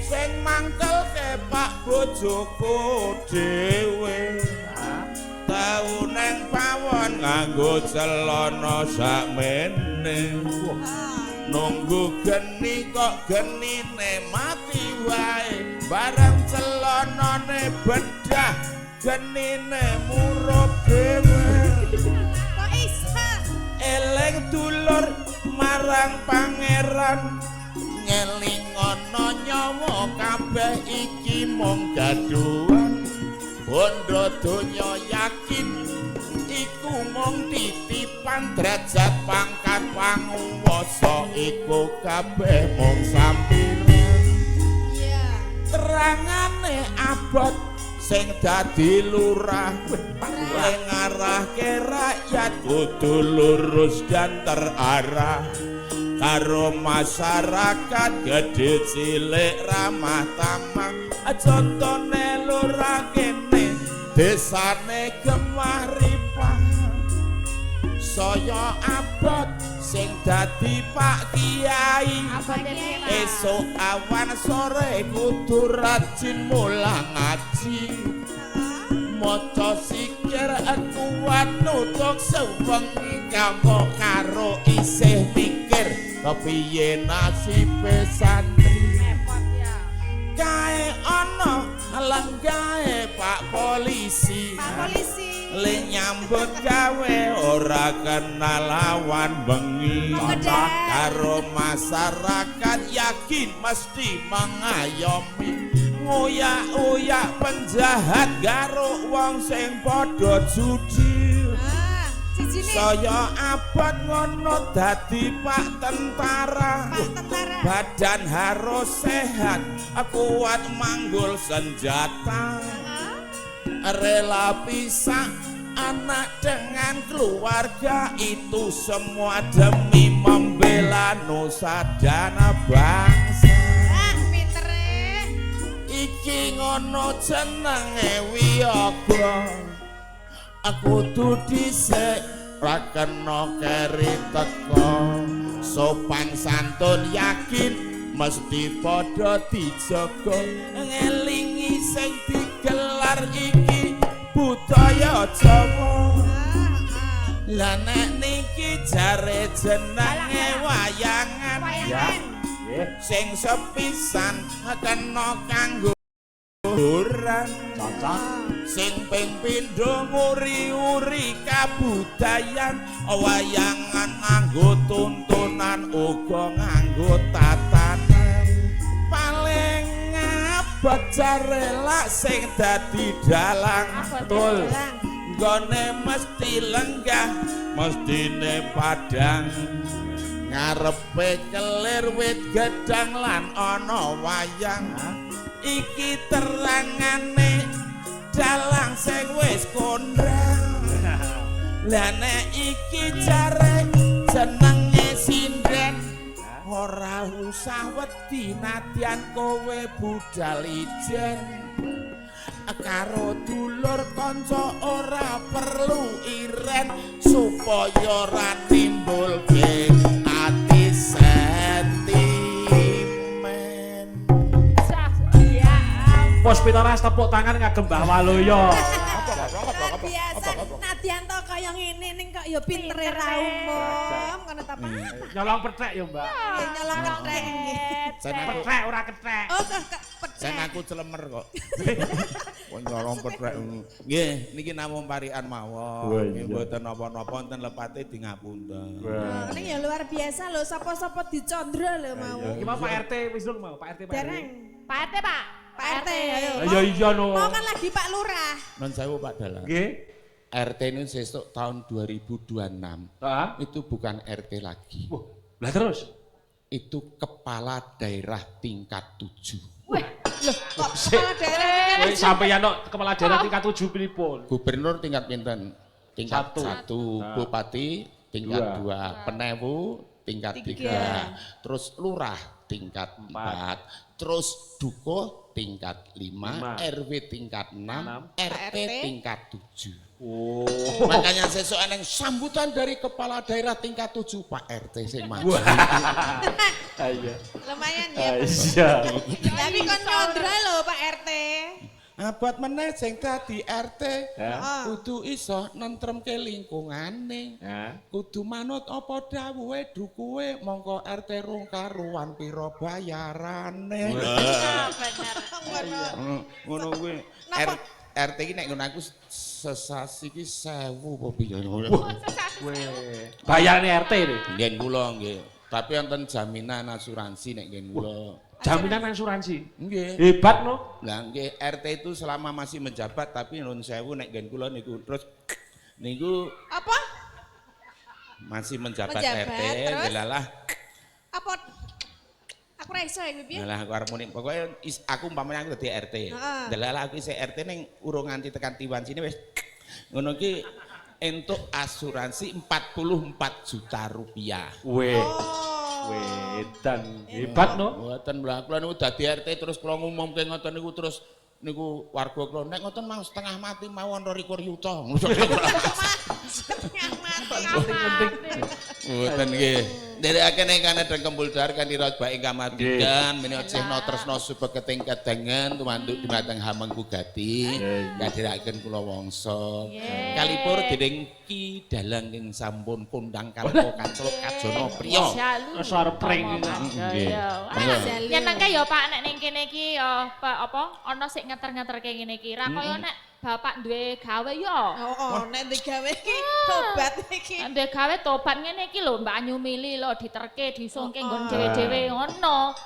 Sing mangkelke Pak bojoku dhewe. Tau neng pawon nganggo celana sakmene. Nunggu geni kok genine mati wae. Bareng celanane bedah genine murup dhewe. Kok iso? Eling dulur marang pangeran, ngelingono nyawa kabeh iki mung gaduhan. Bondo donya yakin iku mung titipan, derajat pangkat panguwasa iku kabeh mung sampiran. Iya. Terangane abot sing dadi lurah, le ngarahke rakyat kudu lurus dan terarah. Karo masyarakat gedhe cilik ramah tamah, contone lurah kene desane gemah ripah. Saya abot sing dadi Pak Kiai, esuk awan sore kudu rajin mulang ngaji. Maca sikir kuat nutuk sewengi kanggo karo isih mikir kepiye nasibe santri. Repot ya. Kae ana lenggahe Pak Polisi. Pak Polisi. Le nyambut gawe ora kenal lawan bengi. Karo masyarakat yakin mesti mengayomi. Nguyak-uyak penjahat garuk wong sing padha judi. Ah, sijine. Saya abot ngono dadi Pak Tentara. Pak Tentara. Badan harus sehat, kuat manggul senjata. Rela pisah anak dengan keluarga itu semua demi membela nusa dan bangsa. Ah, pintere. Iki ngono jenenge wiyaga. Aku kudu dhisik ra kena keri teko. Sopan santun yakin mesti padha dijaga. Ngelingi sing digelar iki budaya Jawa. Lah nek niki jare jenenge wayangan. Wayangan. Sing sepisan kena kanggo hiburan. Cocok. Sing ping pindho nguri-uri kabudayan, wayangan nganggo tuntunan uga nganggo tatanan. Paling ngabot jare lak sing dadi dalang. Betul. Nggone mesti lenggah, mestine padang. Ngarepe kelir wit gedang lan ana wayang. Iki terangane dalang sing wis kondang. Lah nek iki jare jenenge sinden, ora usah wedi nadyan kowe budal ijen. Karo dulur kanca ora perlu iren supaya ora nimbulke ati sentimen. Sah, ya ampun. Puspita Ras tepuk tangan ngagem Mbah Waluyo. Luar biasa. Nadyan to kaya kaya ngene ning kok ya pintere ra umum ngono ta Pak. Nyolong pethek ya, Mbak. Nggih nyolong kethek nggih. Sen aku Pethek ora kethek. Oh, kethek. Sen aku celemer kok. Kok nyolong pethek. Nggih, niki namung parikan mawon. Nggih mboten napa-napa wonten lepate di ngapunten. Oh, ning ya luar biasa lho, sapa-sapa dicondro lho mau. Iki mau Pak RT wis durung mau, Pak RT Pak. Dereng. Pak RT, Pak. Pak RT, ayo. Ya iya no. Mau kan lagi Pak Lurah. Nun sewu Pak Dalang. Nggih. RT ini sesuk tahun 2026. Heeh. Itu bukan RT lagi. Wah, lah terus? Itu kepala daerah tingkat 7. Weh, Loh, kok kepala daerah Kowe sampeyan no kepala daerah tingkat 7 pripun? Gubernur tingkat pinten? Tingkat 1. 1, bupati tingkat 2, penewu tingkat 3, terus lurah tingkat 4, terus dukuh tingkat 5, RW tingkat 6, RT tingkat 7. Oh. Makanya sesuk eneng sambutan dari kepala daerah tingkat 7 Pak RT sing maju. Iya. Lumayan ya. Iya. Tapi kon nyondro lho Pak RT. Abot meneh sing dadi RT Ya. kudu iso nentremke lingkungane. Ya. Kudu manut apa dawuhe dukuhe mongko RT rung karuan pira bayarane. Bener. Ngono kuwi. RT iki nek ngono aku sesasi iki 1000 apa piye ngono. Bayarane RT nih. Nggih kula nggih. Tapi wonten jaminan asuransi nek nggih kula. Jaminan asuransi. Nggih. Hebat no. Lah nggih RT itu selama masih menjabat tapi nun sewu nek nggen kula niku terus niku apa? Masih menjabat, Menjabat, RT terus? delalah Apa? Aku ra iso ya piye? Lah aku arep muni pokoke aku umpamane aku dadi RT. Heeh. Delalah aku isih RT ning urung nganti tekan tiwan sini wis ngono ki entuk asuransi 44 juta rupiah. Weh. Oh. Wedan hebat no. Mboten lha kula niku dadi RT terus kula ngumumke ngoten niku terus niku warga kula nek ngoten mau setengah mati mawon 22 yuta. Setengah mati. Mboten nggih. Nderekaken ingkang nedheng kembul dar kanthi rajba ingkang matikan menika cehna tresna subeketing kedengen tumanduk dumateng Hamengku Gati kadhiraken kula wangsa. Kalipur dening Ki Dalang ing sampun kondang kalpa kaceluk kajana priya. Wis arep pring. Nggih. Nyenengke ya Pak nek ning kene iki ya apa ana sing ngeter-ngeterke ngene iki. Ra kaya nek bapak duwe gawe ya. Oh, nek duwe gawe iki tobat iki. Nek duwe gawe tobat ngene iki lho Mbak Anyu mili lho diterke disungke nggon dhewe-dhewe ngono.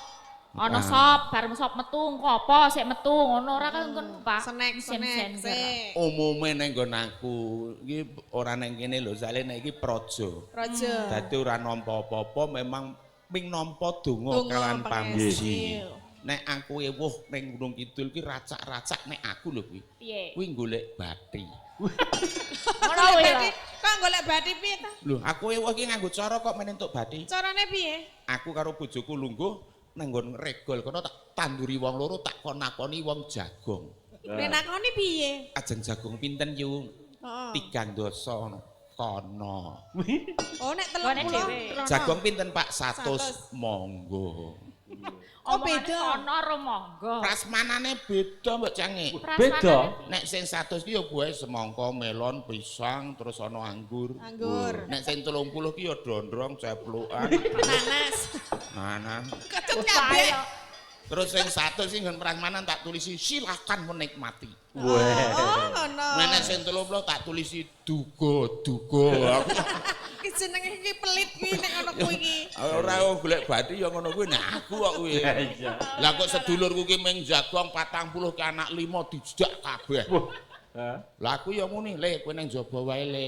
Ana sop, bar sop metu engko apa sik metu ngono ora kan nggon Pak. Senek-senek sik. Umume ning nggon aku iki ora ning kene lho, sale nek iki praja. Praja. Dadi ora nampa apa-apa memang ming nampa donga kalan pamuji. Nek aku ewuh ning Gunung Kidul ki racak-racak nek aku lho kuwi. Piye? Kuwi golek bathi. Ngono kuwi lho. Kok golek bathi piye ta? Lho, aku ewuh ki nganggo cara kok men entuk bathi. Carane piye? Aku karo bojoku lungguh nang nggon regol kono tak tanduri wong loro tak kon nakoni wong jagong. Nek nakoni piye? Ajeng jagong pinten yu? Heeh. 3 dasa ngono. Kono. Oh nek 30. Jagong pinten Pak? 100. Monggo. Oh beda. Kono ro monggo. Prasmanane beda mbok cange. Beda. Nek sing 100 ki ya buahe semangka, melon, pisang, terus ana anggur. Anggur. Nek sing 30 ki ya dondrong, ceplukan, Nanas. nanas. Kecut kabeh. Terus sing 100 sing nggon prasmanan tak tulisi silakan menikmati. Oh, ngono. Nek sing 30 tak tulisi duga, duga. Ki jenenge iki pelit kuwi nek ngono kuwi iki. Ora golek bathi ya ngono kuwi nek aku kok kuwi. Lah kok sedulurku ki ming jagong 40 ki anak 5 dijak kabeh. Lah aku ya muni, "Le, kowe ning jaba wae, Le.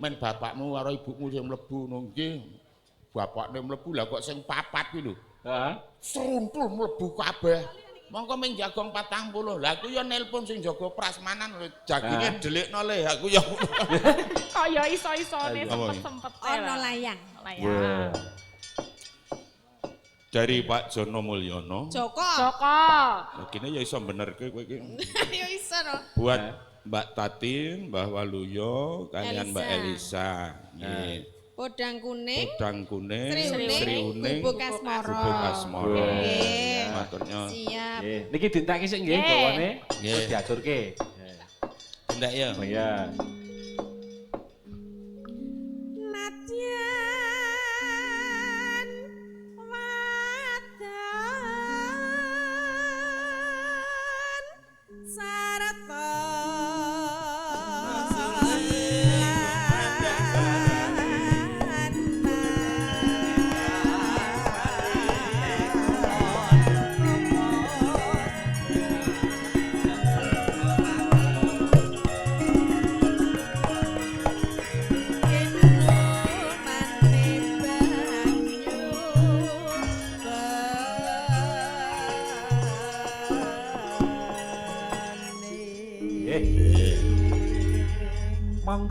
Men bapakmu karo ibumu sing mlebu ngono nggih." Bapakne mlebu lah kok sing papat kuwi lho. Heeh. Seruntul mlebu kabeh. Mongko ming jagong 40. Lah aku ya nelpon sing jaga prasmanan lho, jaginge delikno le aku ya. Kaya iso-isone sempet-sempet. Ana layang. Layang. Dari Pak Jono Mulyono. Joko. Joko. Lah kene ya iso benerke kowe iki. Ya iso no. Buat Mbak Tatin, Mbah Waluyo, kalian Mbak Elisa. Nggih. Podang kuning, Podang kuning, Sri Uning, Gubuk Asmara. Gubuk Asmara. Nggih. Maturnya. Siap. Nggih. Niki dintekke sik nggih bawane. Nggih. Diaturke. Tindak ya. Iya.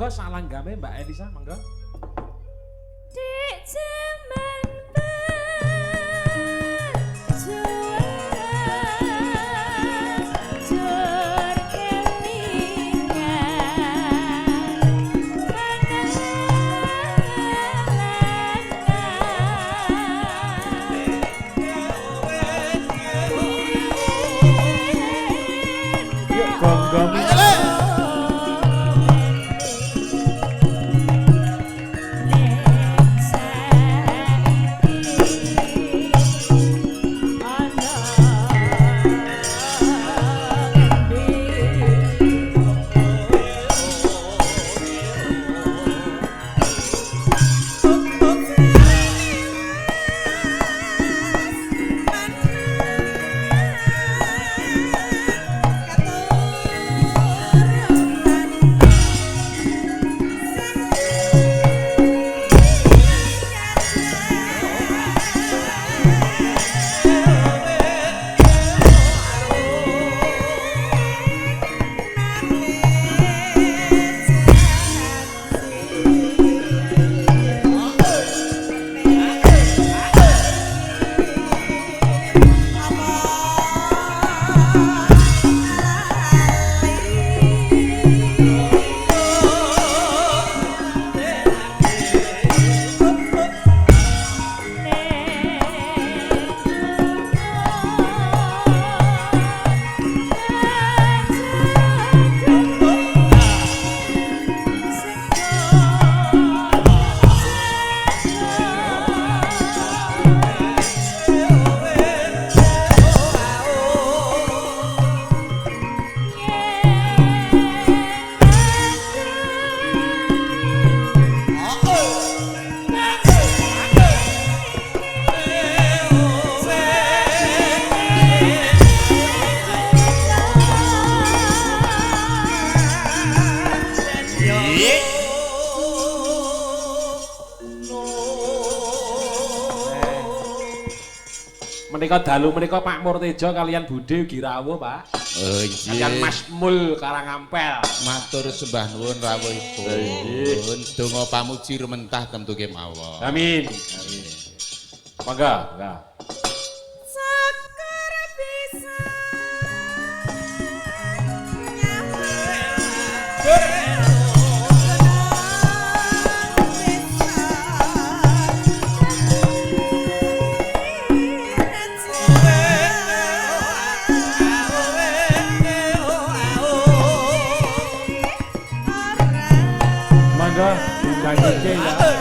Monggo salanggame Mbak Elisa, monggo. Dik jaman perjuangan jur kelingan Yuk gonggong. Menika dalu menika Pak Murtejo kalian Budhe ugi rawuh, Pak. Oh inggih. Kalian Mas Mul Karangampel. Matur sembah nuwun rawuhipun. Donga pamuji rumentah tentu kemawon. Amin. Amin. Mangga, mangga. Syukur bisa Mangga diundang DJ ya. Hey!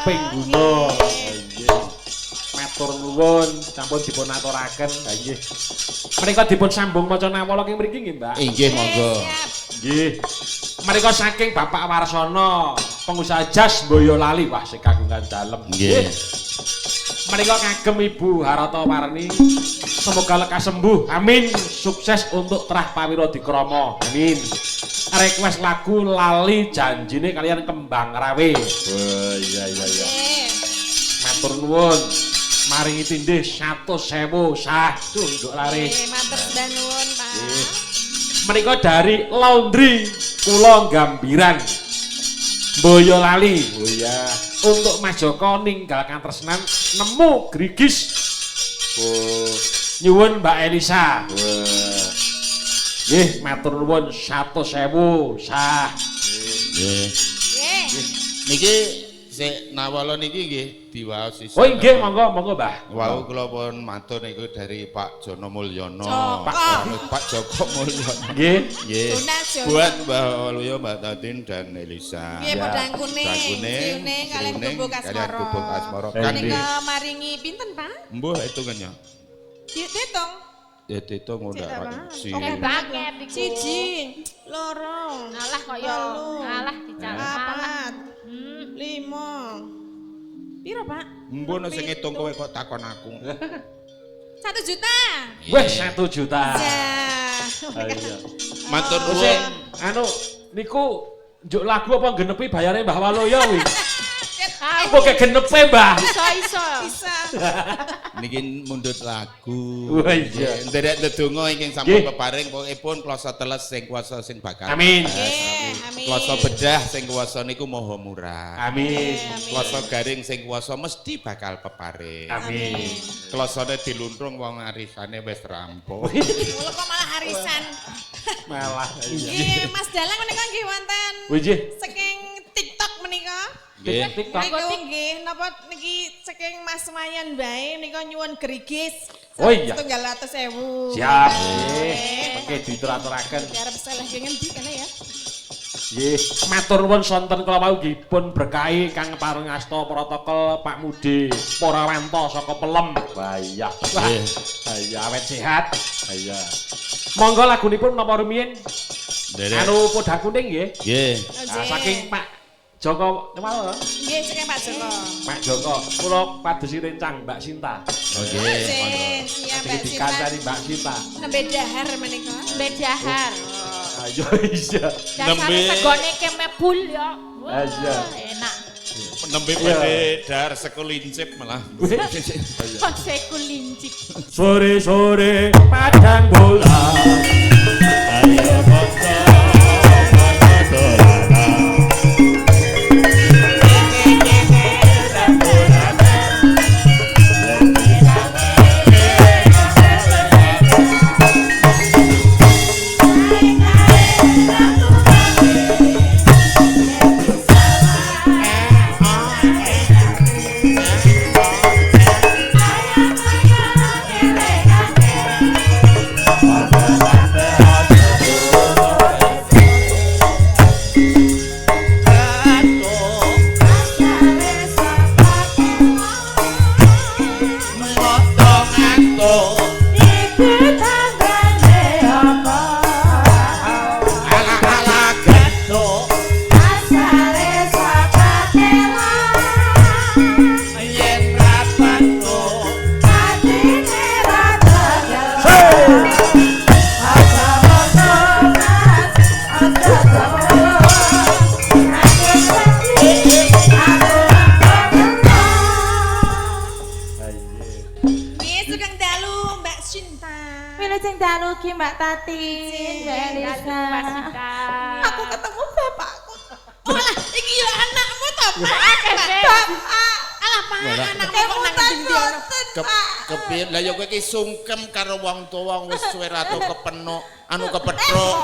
Kaping guna. Nggih. Matur nuwun, sampun dipun aturaken. Ha nggih. Menika dipun sambung maca nawala ing mriki nggih, Mbak. Inggih monggo. Siap. Nggih. Menika saking Bapak Warsono, pengusaha jas Boyolali, wah sing kagungan dalem. Nggih. Menika kagem Ibu Harata Warni. Semoga lekas sembuh. Amin. Sukses untuk Trah Pawiro Dikrama. Amin. Request lagu Lali Janjine kalian Kembang Rawe. Wah, iya iya iya. Nggih. Matur nuwun. Maringi tindih 100.000 sah. Duh, nduk laris. Nggih, matur sembah nuwun, Pak. Nggih. Menika dari Laundry Kula Gambiran Boyolali. Oh iya. Untuk Mas Joko ninggal katresnan nemu grigis. Oh, nyuwun Mbak Elisa. Wah. Nggih, matur nuwun 100.000 sah. Nggih. Nggih. Niki sik nawala niki nggih diwaos isih. Oh nggih, monggo monggo, Mbah. Wau kula pun matur niku dari Pak Jono Mulyono. Joko. Pak Joko Mulyono. Nggih. Nggih. Jonas, Jonas. Buat Mbak Waluyo, Mbak Tatin dan Elisa. Nggih, podang kuning, Podang kuning, sriuning kalian sriuning, gubuk kalian asmara. gubuk asmara. Eh, Kan Menika maringi pinten, Pak? mbuh hitungannya. Dihitung. Ya dihitung Cek ora ta, Pak? si. Oke banget iku. Siji, loro, Alah kok ya. telu, Alah dical. Alah. papat, lima. Piro, Pak? Mbuh nek sing ngitung kowe kok takon aku. 1 juta. Wes 1 juta. Ya. Iya. Matur Wis nuwun. anu niku njuk lagu apa genepi bayare Mbah Waluyo kuwi? Ah, Apa kayak genepe, Mbah? Iso-iso. Bisa. Niki mundhut lagu. Wah, iya. Nderek ndedonga ingkang sampun Nggih. peparing pokokipun klasa teles sing kuwasa sing bakal. Amin. Nggih, amin. Klasa bedah sing kuwasa niku maha murah. Amin. Klasa garing sing kuwasa mesti bakal peparing. Amin. Klasane diluntrung wong arisane wis rampung. Mula kok malah arisan. Malah iya. Nggih, Mas Dalang menika nggih wonten Wih, saking TikTok menika. Nggih. TikTok. Niku nggih napa niki saking Mas Mayan bae menika nyuwun gerigis. Oh iya. 700.000. Siap. Nggih. Mengke dituraturaken. Arep salah ngendi kene ya. Nggih, matur nuwun sonten kula wau nggih pun berkahi kang paring asta protokol Pak Mudi Porawanto saka Pelem. Wah iya. Wah. Iya awet sehat. Iya. Monggo lagunipun napa rumiyin? Nderek. Anu podang kuning nggih. Nggih. Nah, saking Pak Joko Kemawon. Nggih, saking Pak Joko. Pak Joko, kula padosi rencang Mbak Sinta. Nggih. Nggih, siap Mbak Sing Sinta. dikancani Mbak Sinta. Nembe dahar menika. Nembe dahar. Ayo iya. Dasare Nembe- segone kemebul ya. Wah, Ah, iya. enak. Nembe badhe dahar sekelincip malah. Kok sekulincip. Sore-sore padang bola. Ayo bangsa bangsa dolanan. Nggih, sugeng dalu Mbak Sinta. Wilujeng dalu ki Mbak Tatin, Mbak Elisa. Mbak Sinta. Aku ketemu bapakku. Oh lah, iki ya anakmu to, Pak. Akeh, Beb. Bapak. Alah, Pak, Walah. anakmu kok nang ndi ono. Kepiye lah ya kowe iki sungkem karo wong tuwa wis suwe ra tau kepenuk, anu kepethuk.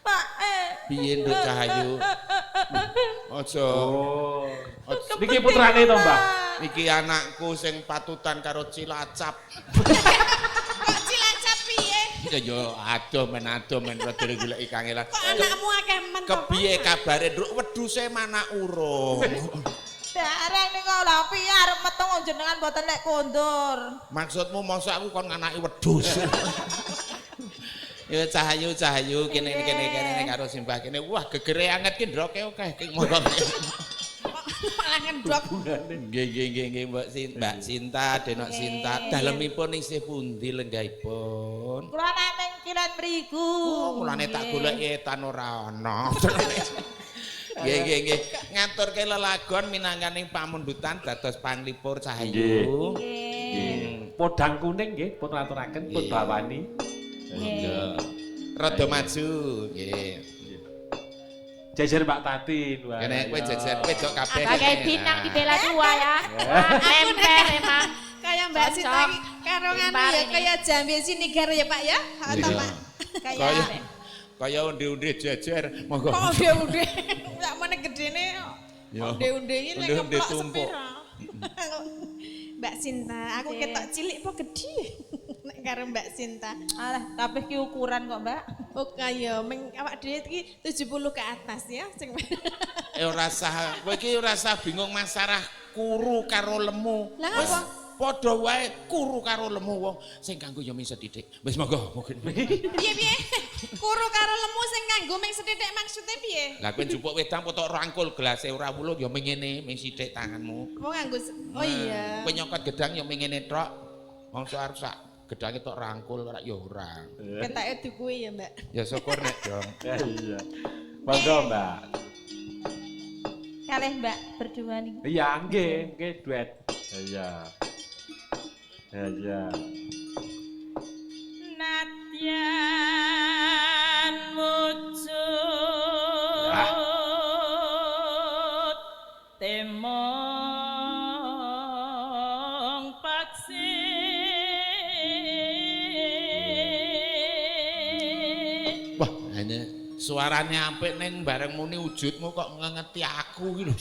Pak, Piye Nduk Cahayu? Aja. Oh. Aja. Niki putrane to, Mbah? Iki anakku sing patutan karo Cilacap. Kok Cilacap piye? Ya yo adoh men rada goleki kangelan. Kok anakmu akeh men to, Pak? Kepiye kabare Nduk wedhuse mana urung? Dereng niku lha piye arep metu jenengan mboten lek kondur. Maksudmu mosok aku kon nganaki wedhus. Ya Cahayu Cahayu kene kene kene karo simbah kene. Wah gegere anget ki ndroke akeh ki monggo. Malah ngendok. Nggih nggih nggih nggih Mbak Mbak Sinta, Denok Sinta. Dalemipun isih pundi lenggahipun? Kula namung kilen mriku. Oh, mulane tak goleki etan ora ana. Nggih nggih nggih. Ngaturke lelagon minangkaning pamundutan dados panglipur Cahayu. Nggih. Podang kuning nggih pun aturaken pun bawani. Nggih. Rada maju nggih. Jejer Mbak Tatin. Kene kowe jejer wedok kabeh. Bagai bintang di bela dua ya. Nempel emang. Kayak Mbak Sinta iki karo nganu ya kaya jambe sinigar ya Pak ya. Atau Pak. Kaya kaya unde-unde jejer monggo. Kok unde-unde. Sak meneh gedene. Unde-unde iki lek Unde-unde tumpuk. Mbak Sinta, aku ketok cilik apa gedhe? Nek karo Mbak Sinta. Alah, kabeh ki ukuran kok, Mbak. Oh kaya meng awak dhewe iki 70 ke atas ya sing. Ora sah, kowe iki ora sah bingung masalah kuru karo lemu. Lah ngapa? Padha wae kuru karo lemu wong sing kanggo ya mung sethithik. Wis monggo mungkin. Piye piye? Kuru karo lemu sing kanggo mung sethithik maksude piye? Lah kowe njupuk wedang potok rangkul gelase ora wuluh ya mung ngene, mung sithik tanganmu. Wong nganggo. Oh iya. Kowe nyokot gedang ya mung ngene tok. Mongso arep sak gedange tok rangkul ora ya ora. Ketake dukuwi ya, Mbak. Ya syukur nek dong. Iya. Monggo, Mbak. Kalih Mbak berdua nih. Iya, nggih, nggih duet. Iya. Iya. Nadyan wujud temong paksi. Wah, hanya suarane apik ning bareng muni wujudmu kok ngengeti aku iki lho.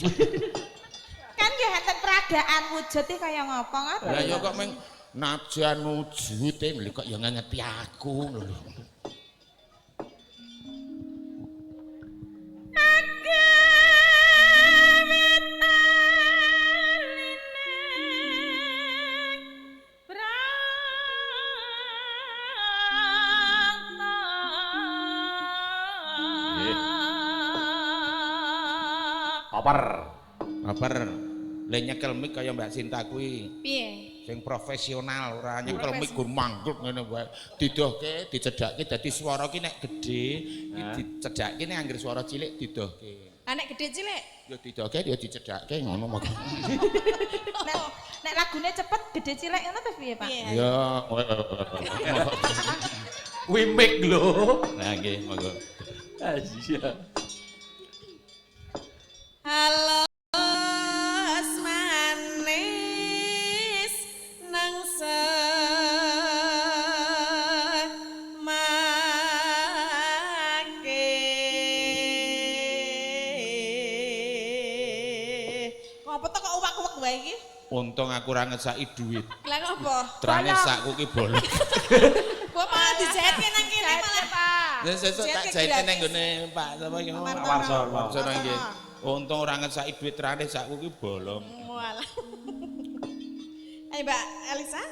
Kan ya enten peragaan wujud iki kaya ngopo ngoten. Lah ya kok meng najan wujute lho kok ya ngengeti aku lho. Koper. Koper. Le nyekel mic kaya Mbak Sinta kuwi. Piye? Sing profesional ora nyekel mic gur manggut ngene wae. Didohke, dicedhakke dadi swara ki nek gedhe, ki dicedhakke nek anggere swara cilik didohke. Ah nek gedhe cilik? Ya didohke ya dicedhakke ngono moko. Nek lagune cepet gedhe cilik ngono terus piye, Pak? Ya. Kuwi mic lho. Nah nggih, monggo. Iya. Halo manis nang semake. Ngopo to kok uwak-uwak wae iki? Untung aku ora ngesaki duit. Lah ngopo? Trane sakku ki bolong. Kok malah dijahitke nang kene malah, Pak. Ya sesuk tak jahitke nang nggone Pak sapa iki? Pak Warsono. Warsono nggih. Untung ora ngesaki duit trane sakku ki bolong. Walah. Ayo Mbak Elisa.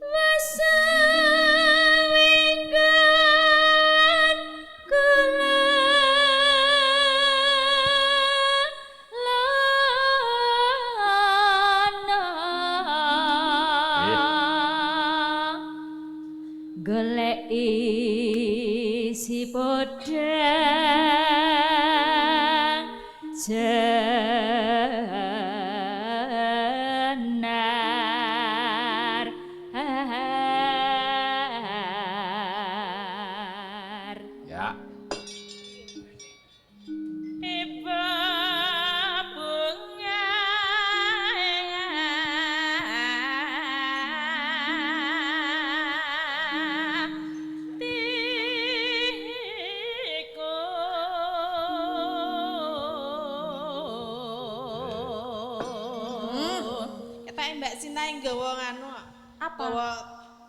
Wesawinggan kula lana golek isi podang jenar Ya. Ibu bunga tiku. Ketake Mbak Sinta yang gawa nganu. Apa? Gawa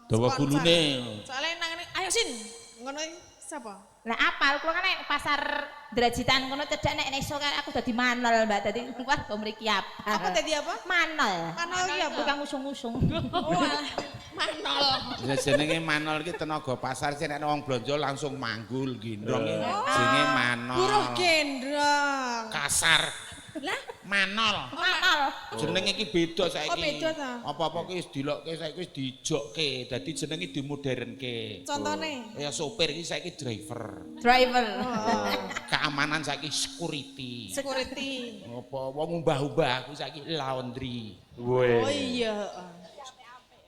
Dawa sponsor. gulune. Soale nang ngene, ayo Sin. Ngono Sapa? Lah apal kula kan nek pasar Drajitan kono cedhak nek iso kan aku dadi manol, Mbak. Dadi warga mriki apal. Apa dadi apa? Manol. Manol iki apa? Tukang usung-usung. Oh, alah. Manol. Ya jenenge Manol iki tenaga pasar sing nek wong blonjo langsung manggul gendong iki jenenge Manol. Buruh gendong. Kasar. Lah, Manol. Manol. Jenenge iki beda saiki. Oh, beda ta? Apa-apa ki wis dilokke saiki wis dijokke. Dadi jenenge dimodernke. Contone. Ya sopir iki saiki driver. Driver. Keamanan saiki security. Security. Apa wong umbah-umbah kuwi saiki laundry. Weh. Oh iya, heeh.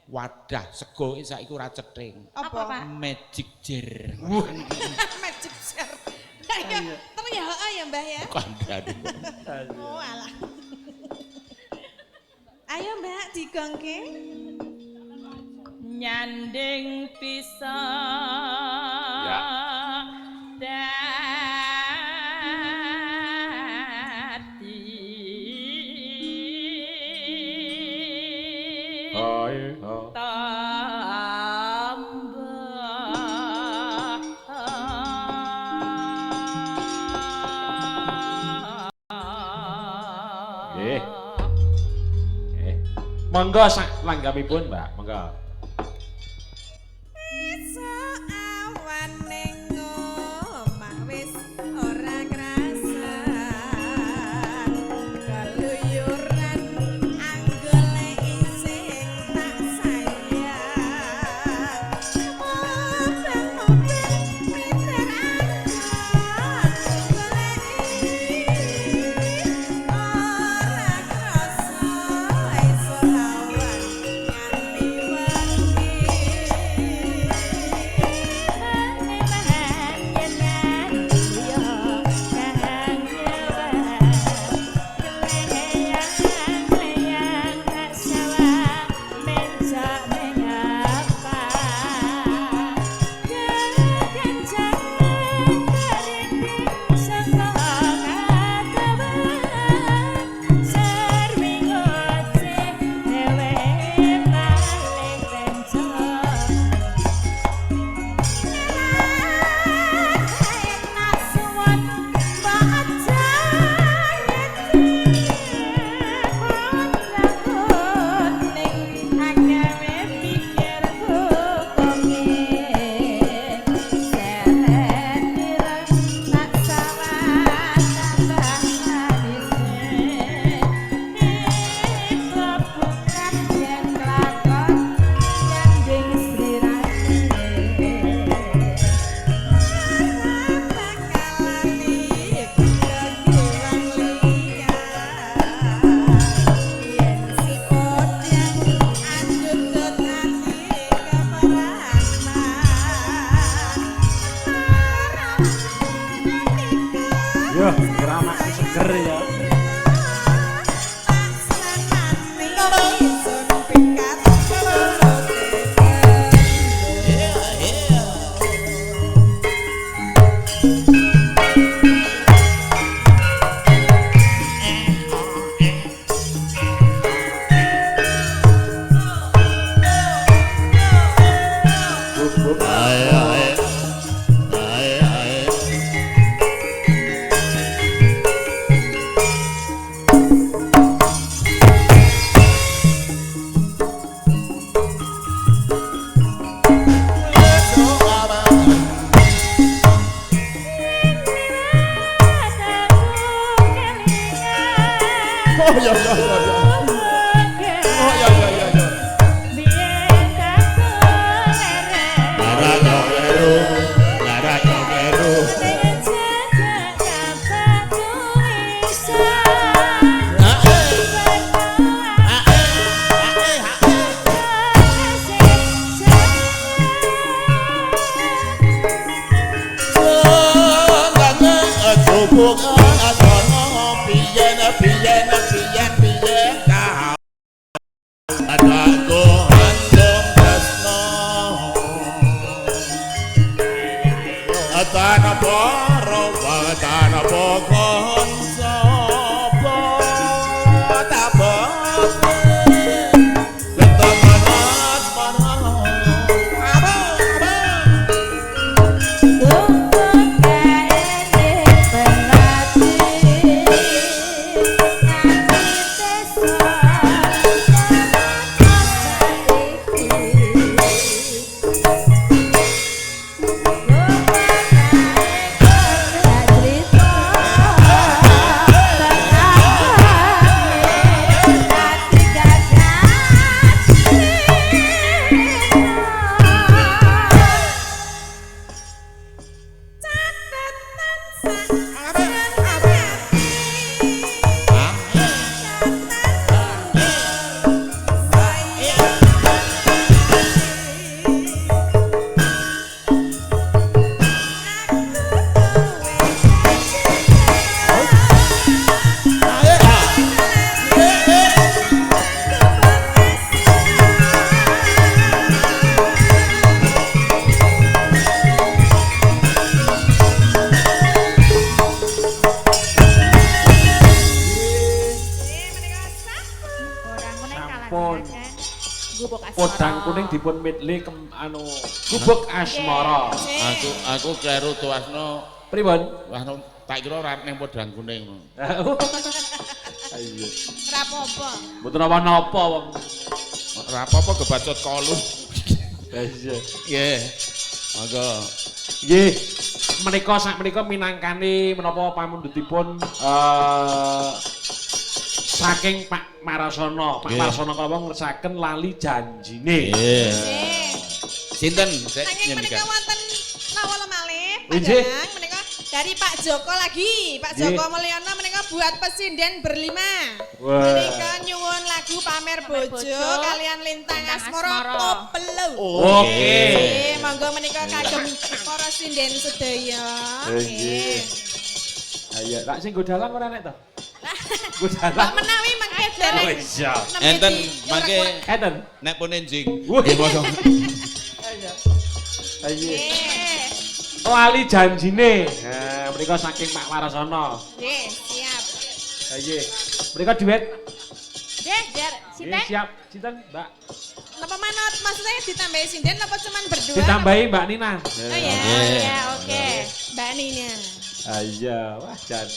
Wadah sego iki saiki ora cething. Apa, Pak? Magic jar. Magic jar. Lah iya, terus ya heeh ya, Mbah ya. Kandhane. Oh, alah. Ayo, Mbak, digongke. Nyanding bisa Ya. dadi. Hai, ha. Tambah. Nggih. Eh. Monggo sak langgamipun, Mbak. Monggo. Esuk awan ning omah wis ora krasan. Keluyuran anggone isih tak sayang. Mubeng-mubeng miter anggon goleki ora krasa esuk awan nganti wengi. Yo, keramak seger ya. Oh iya iya iya iya. Oh iya iya iya iya. Lara yo kleru, lara yo kleru. Aduh. Podang kuning dipun medley anu Gubuk Asmara. Aku kleru tuasno. Pripun? Wah, tak kira ora ning podang kuning. Iya. Ora apa-apa. Mboten napa-napa wong. Ora apa-apa kebacut kolu. Iya. Nggih. Monggo. Nggih. Menika sak menika minangkani menapa pamundhutipun saking Pak Marasono. Pak Marasono kala ngersakaken lali janjine. Nggih. Sinten? Saking menika wonten nawala malih Pak Nggih. Danang menika dari Pak Joko lagi. Pak Joko Mulyono menika buat pesinden berlima. Menika nyuwun lagu Pamer Bojo kalian Lintang Asmara Topelo. Oke. Monggo menika kagem para sinden sedaya. Nggih. Ayo, lak sing nggo dalang ora nek to? Nggo dalang. Kok menawi mangke dereng. Oh iya. Enten mangke enten nek pun enjing. Nggih monggo. Ayo. Ayo. Lali janjine. Nah, menika saking Pak Warasono. Nggih, siap. Nggih. Menika duet. Nggih, biar sinten? Siap, sinten, Mbak? Napa manut? Maksudnya ditambahi sinden napa cuman berdua? Ditambahi Mbak Nina. Oh ya. Ya, oke. Mbak Nina. Iya, wah jan.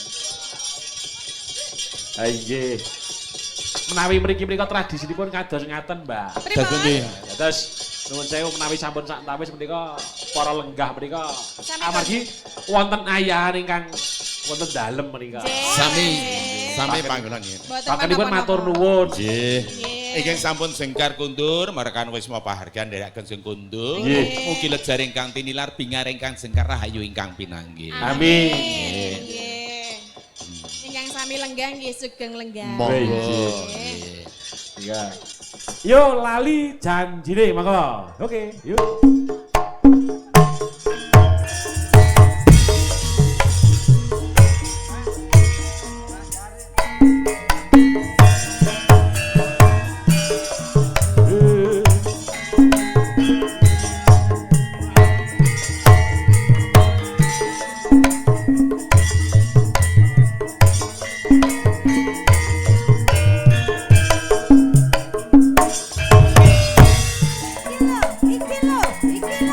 Nggih. Menawi mriki menika tradisinipun kados ngaten, Mbak. Pripun? Terus nuwun sewu menawi sampun sak tawis menika para lenggah menika amargi wonten ayahan ingkang wonten dalem menika. Sami sami panggonan nggih. Pakenipun matur nuwun. Nggih. Ingkang sampun sengkar kundur marekan wisma pahargyan nderekaken sing kundur. Mugi lejar ingkang tinilar bingar ingkang sengkar rahayu ingkang pinanggih. Amin. Nggih. Ingkang sami lenggah nggih sugeng lenggah. Monggo. Iya. Yo lali janjine monggo. Oke, yuk. Iki lho, iki lho, iki.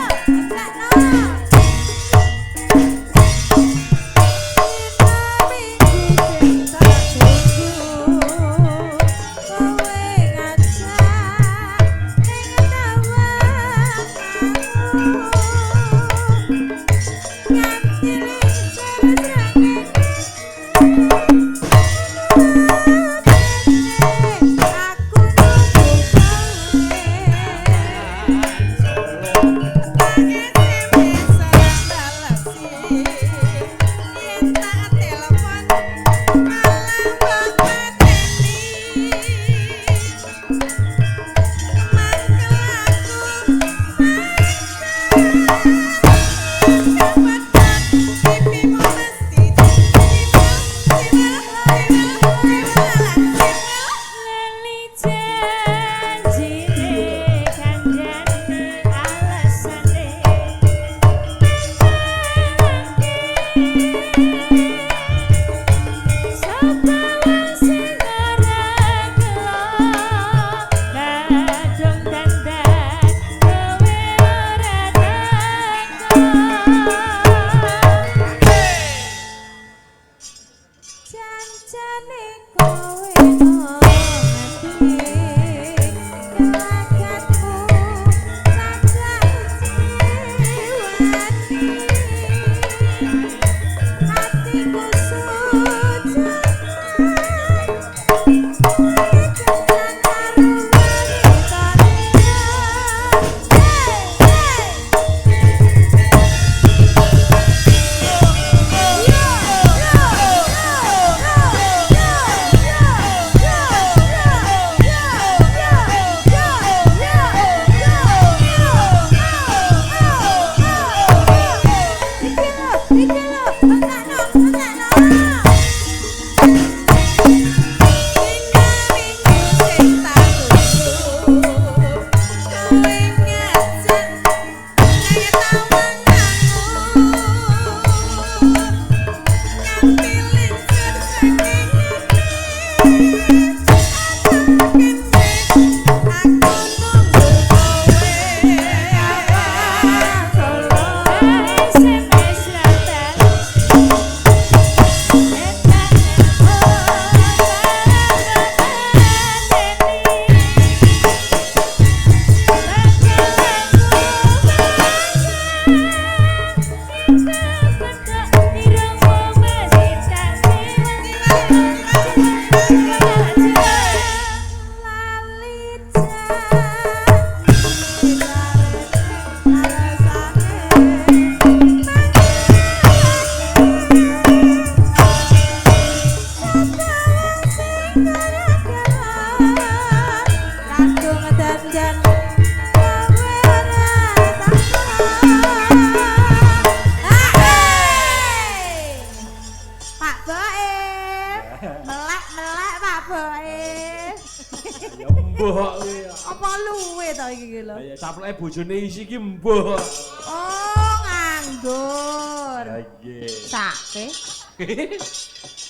Mbok kuwi. Apa luwe to iki ki lho? Ayo sapleke bojone isi iki mbok. Oh, nganggur. Nggih. Sake.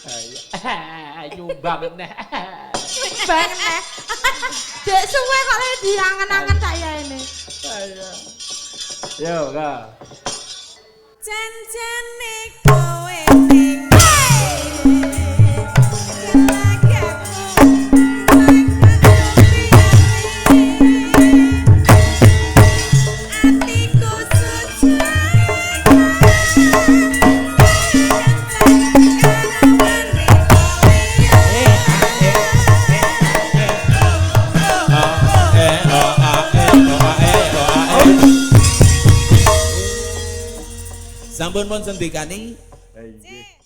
Ayo nyumbang neh. Bang neh. Dek suwe kok le diangen-angen tak ya ini. Ayo. Yo, Kak. Janjane kowe ning Atiku Sampun pun sendikani. Nggih.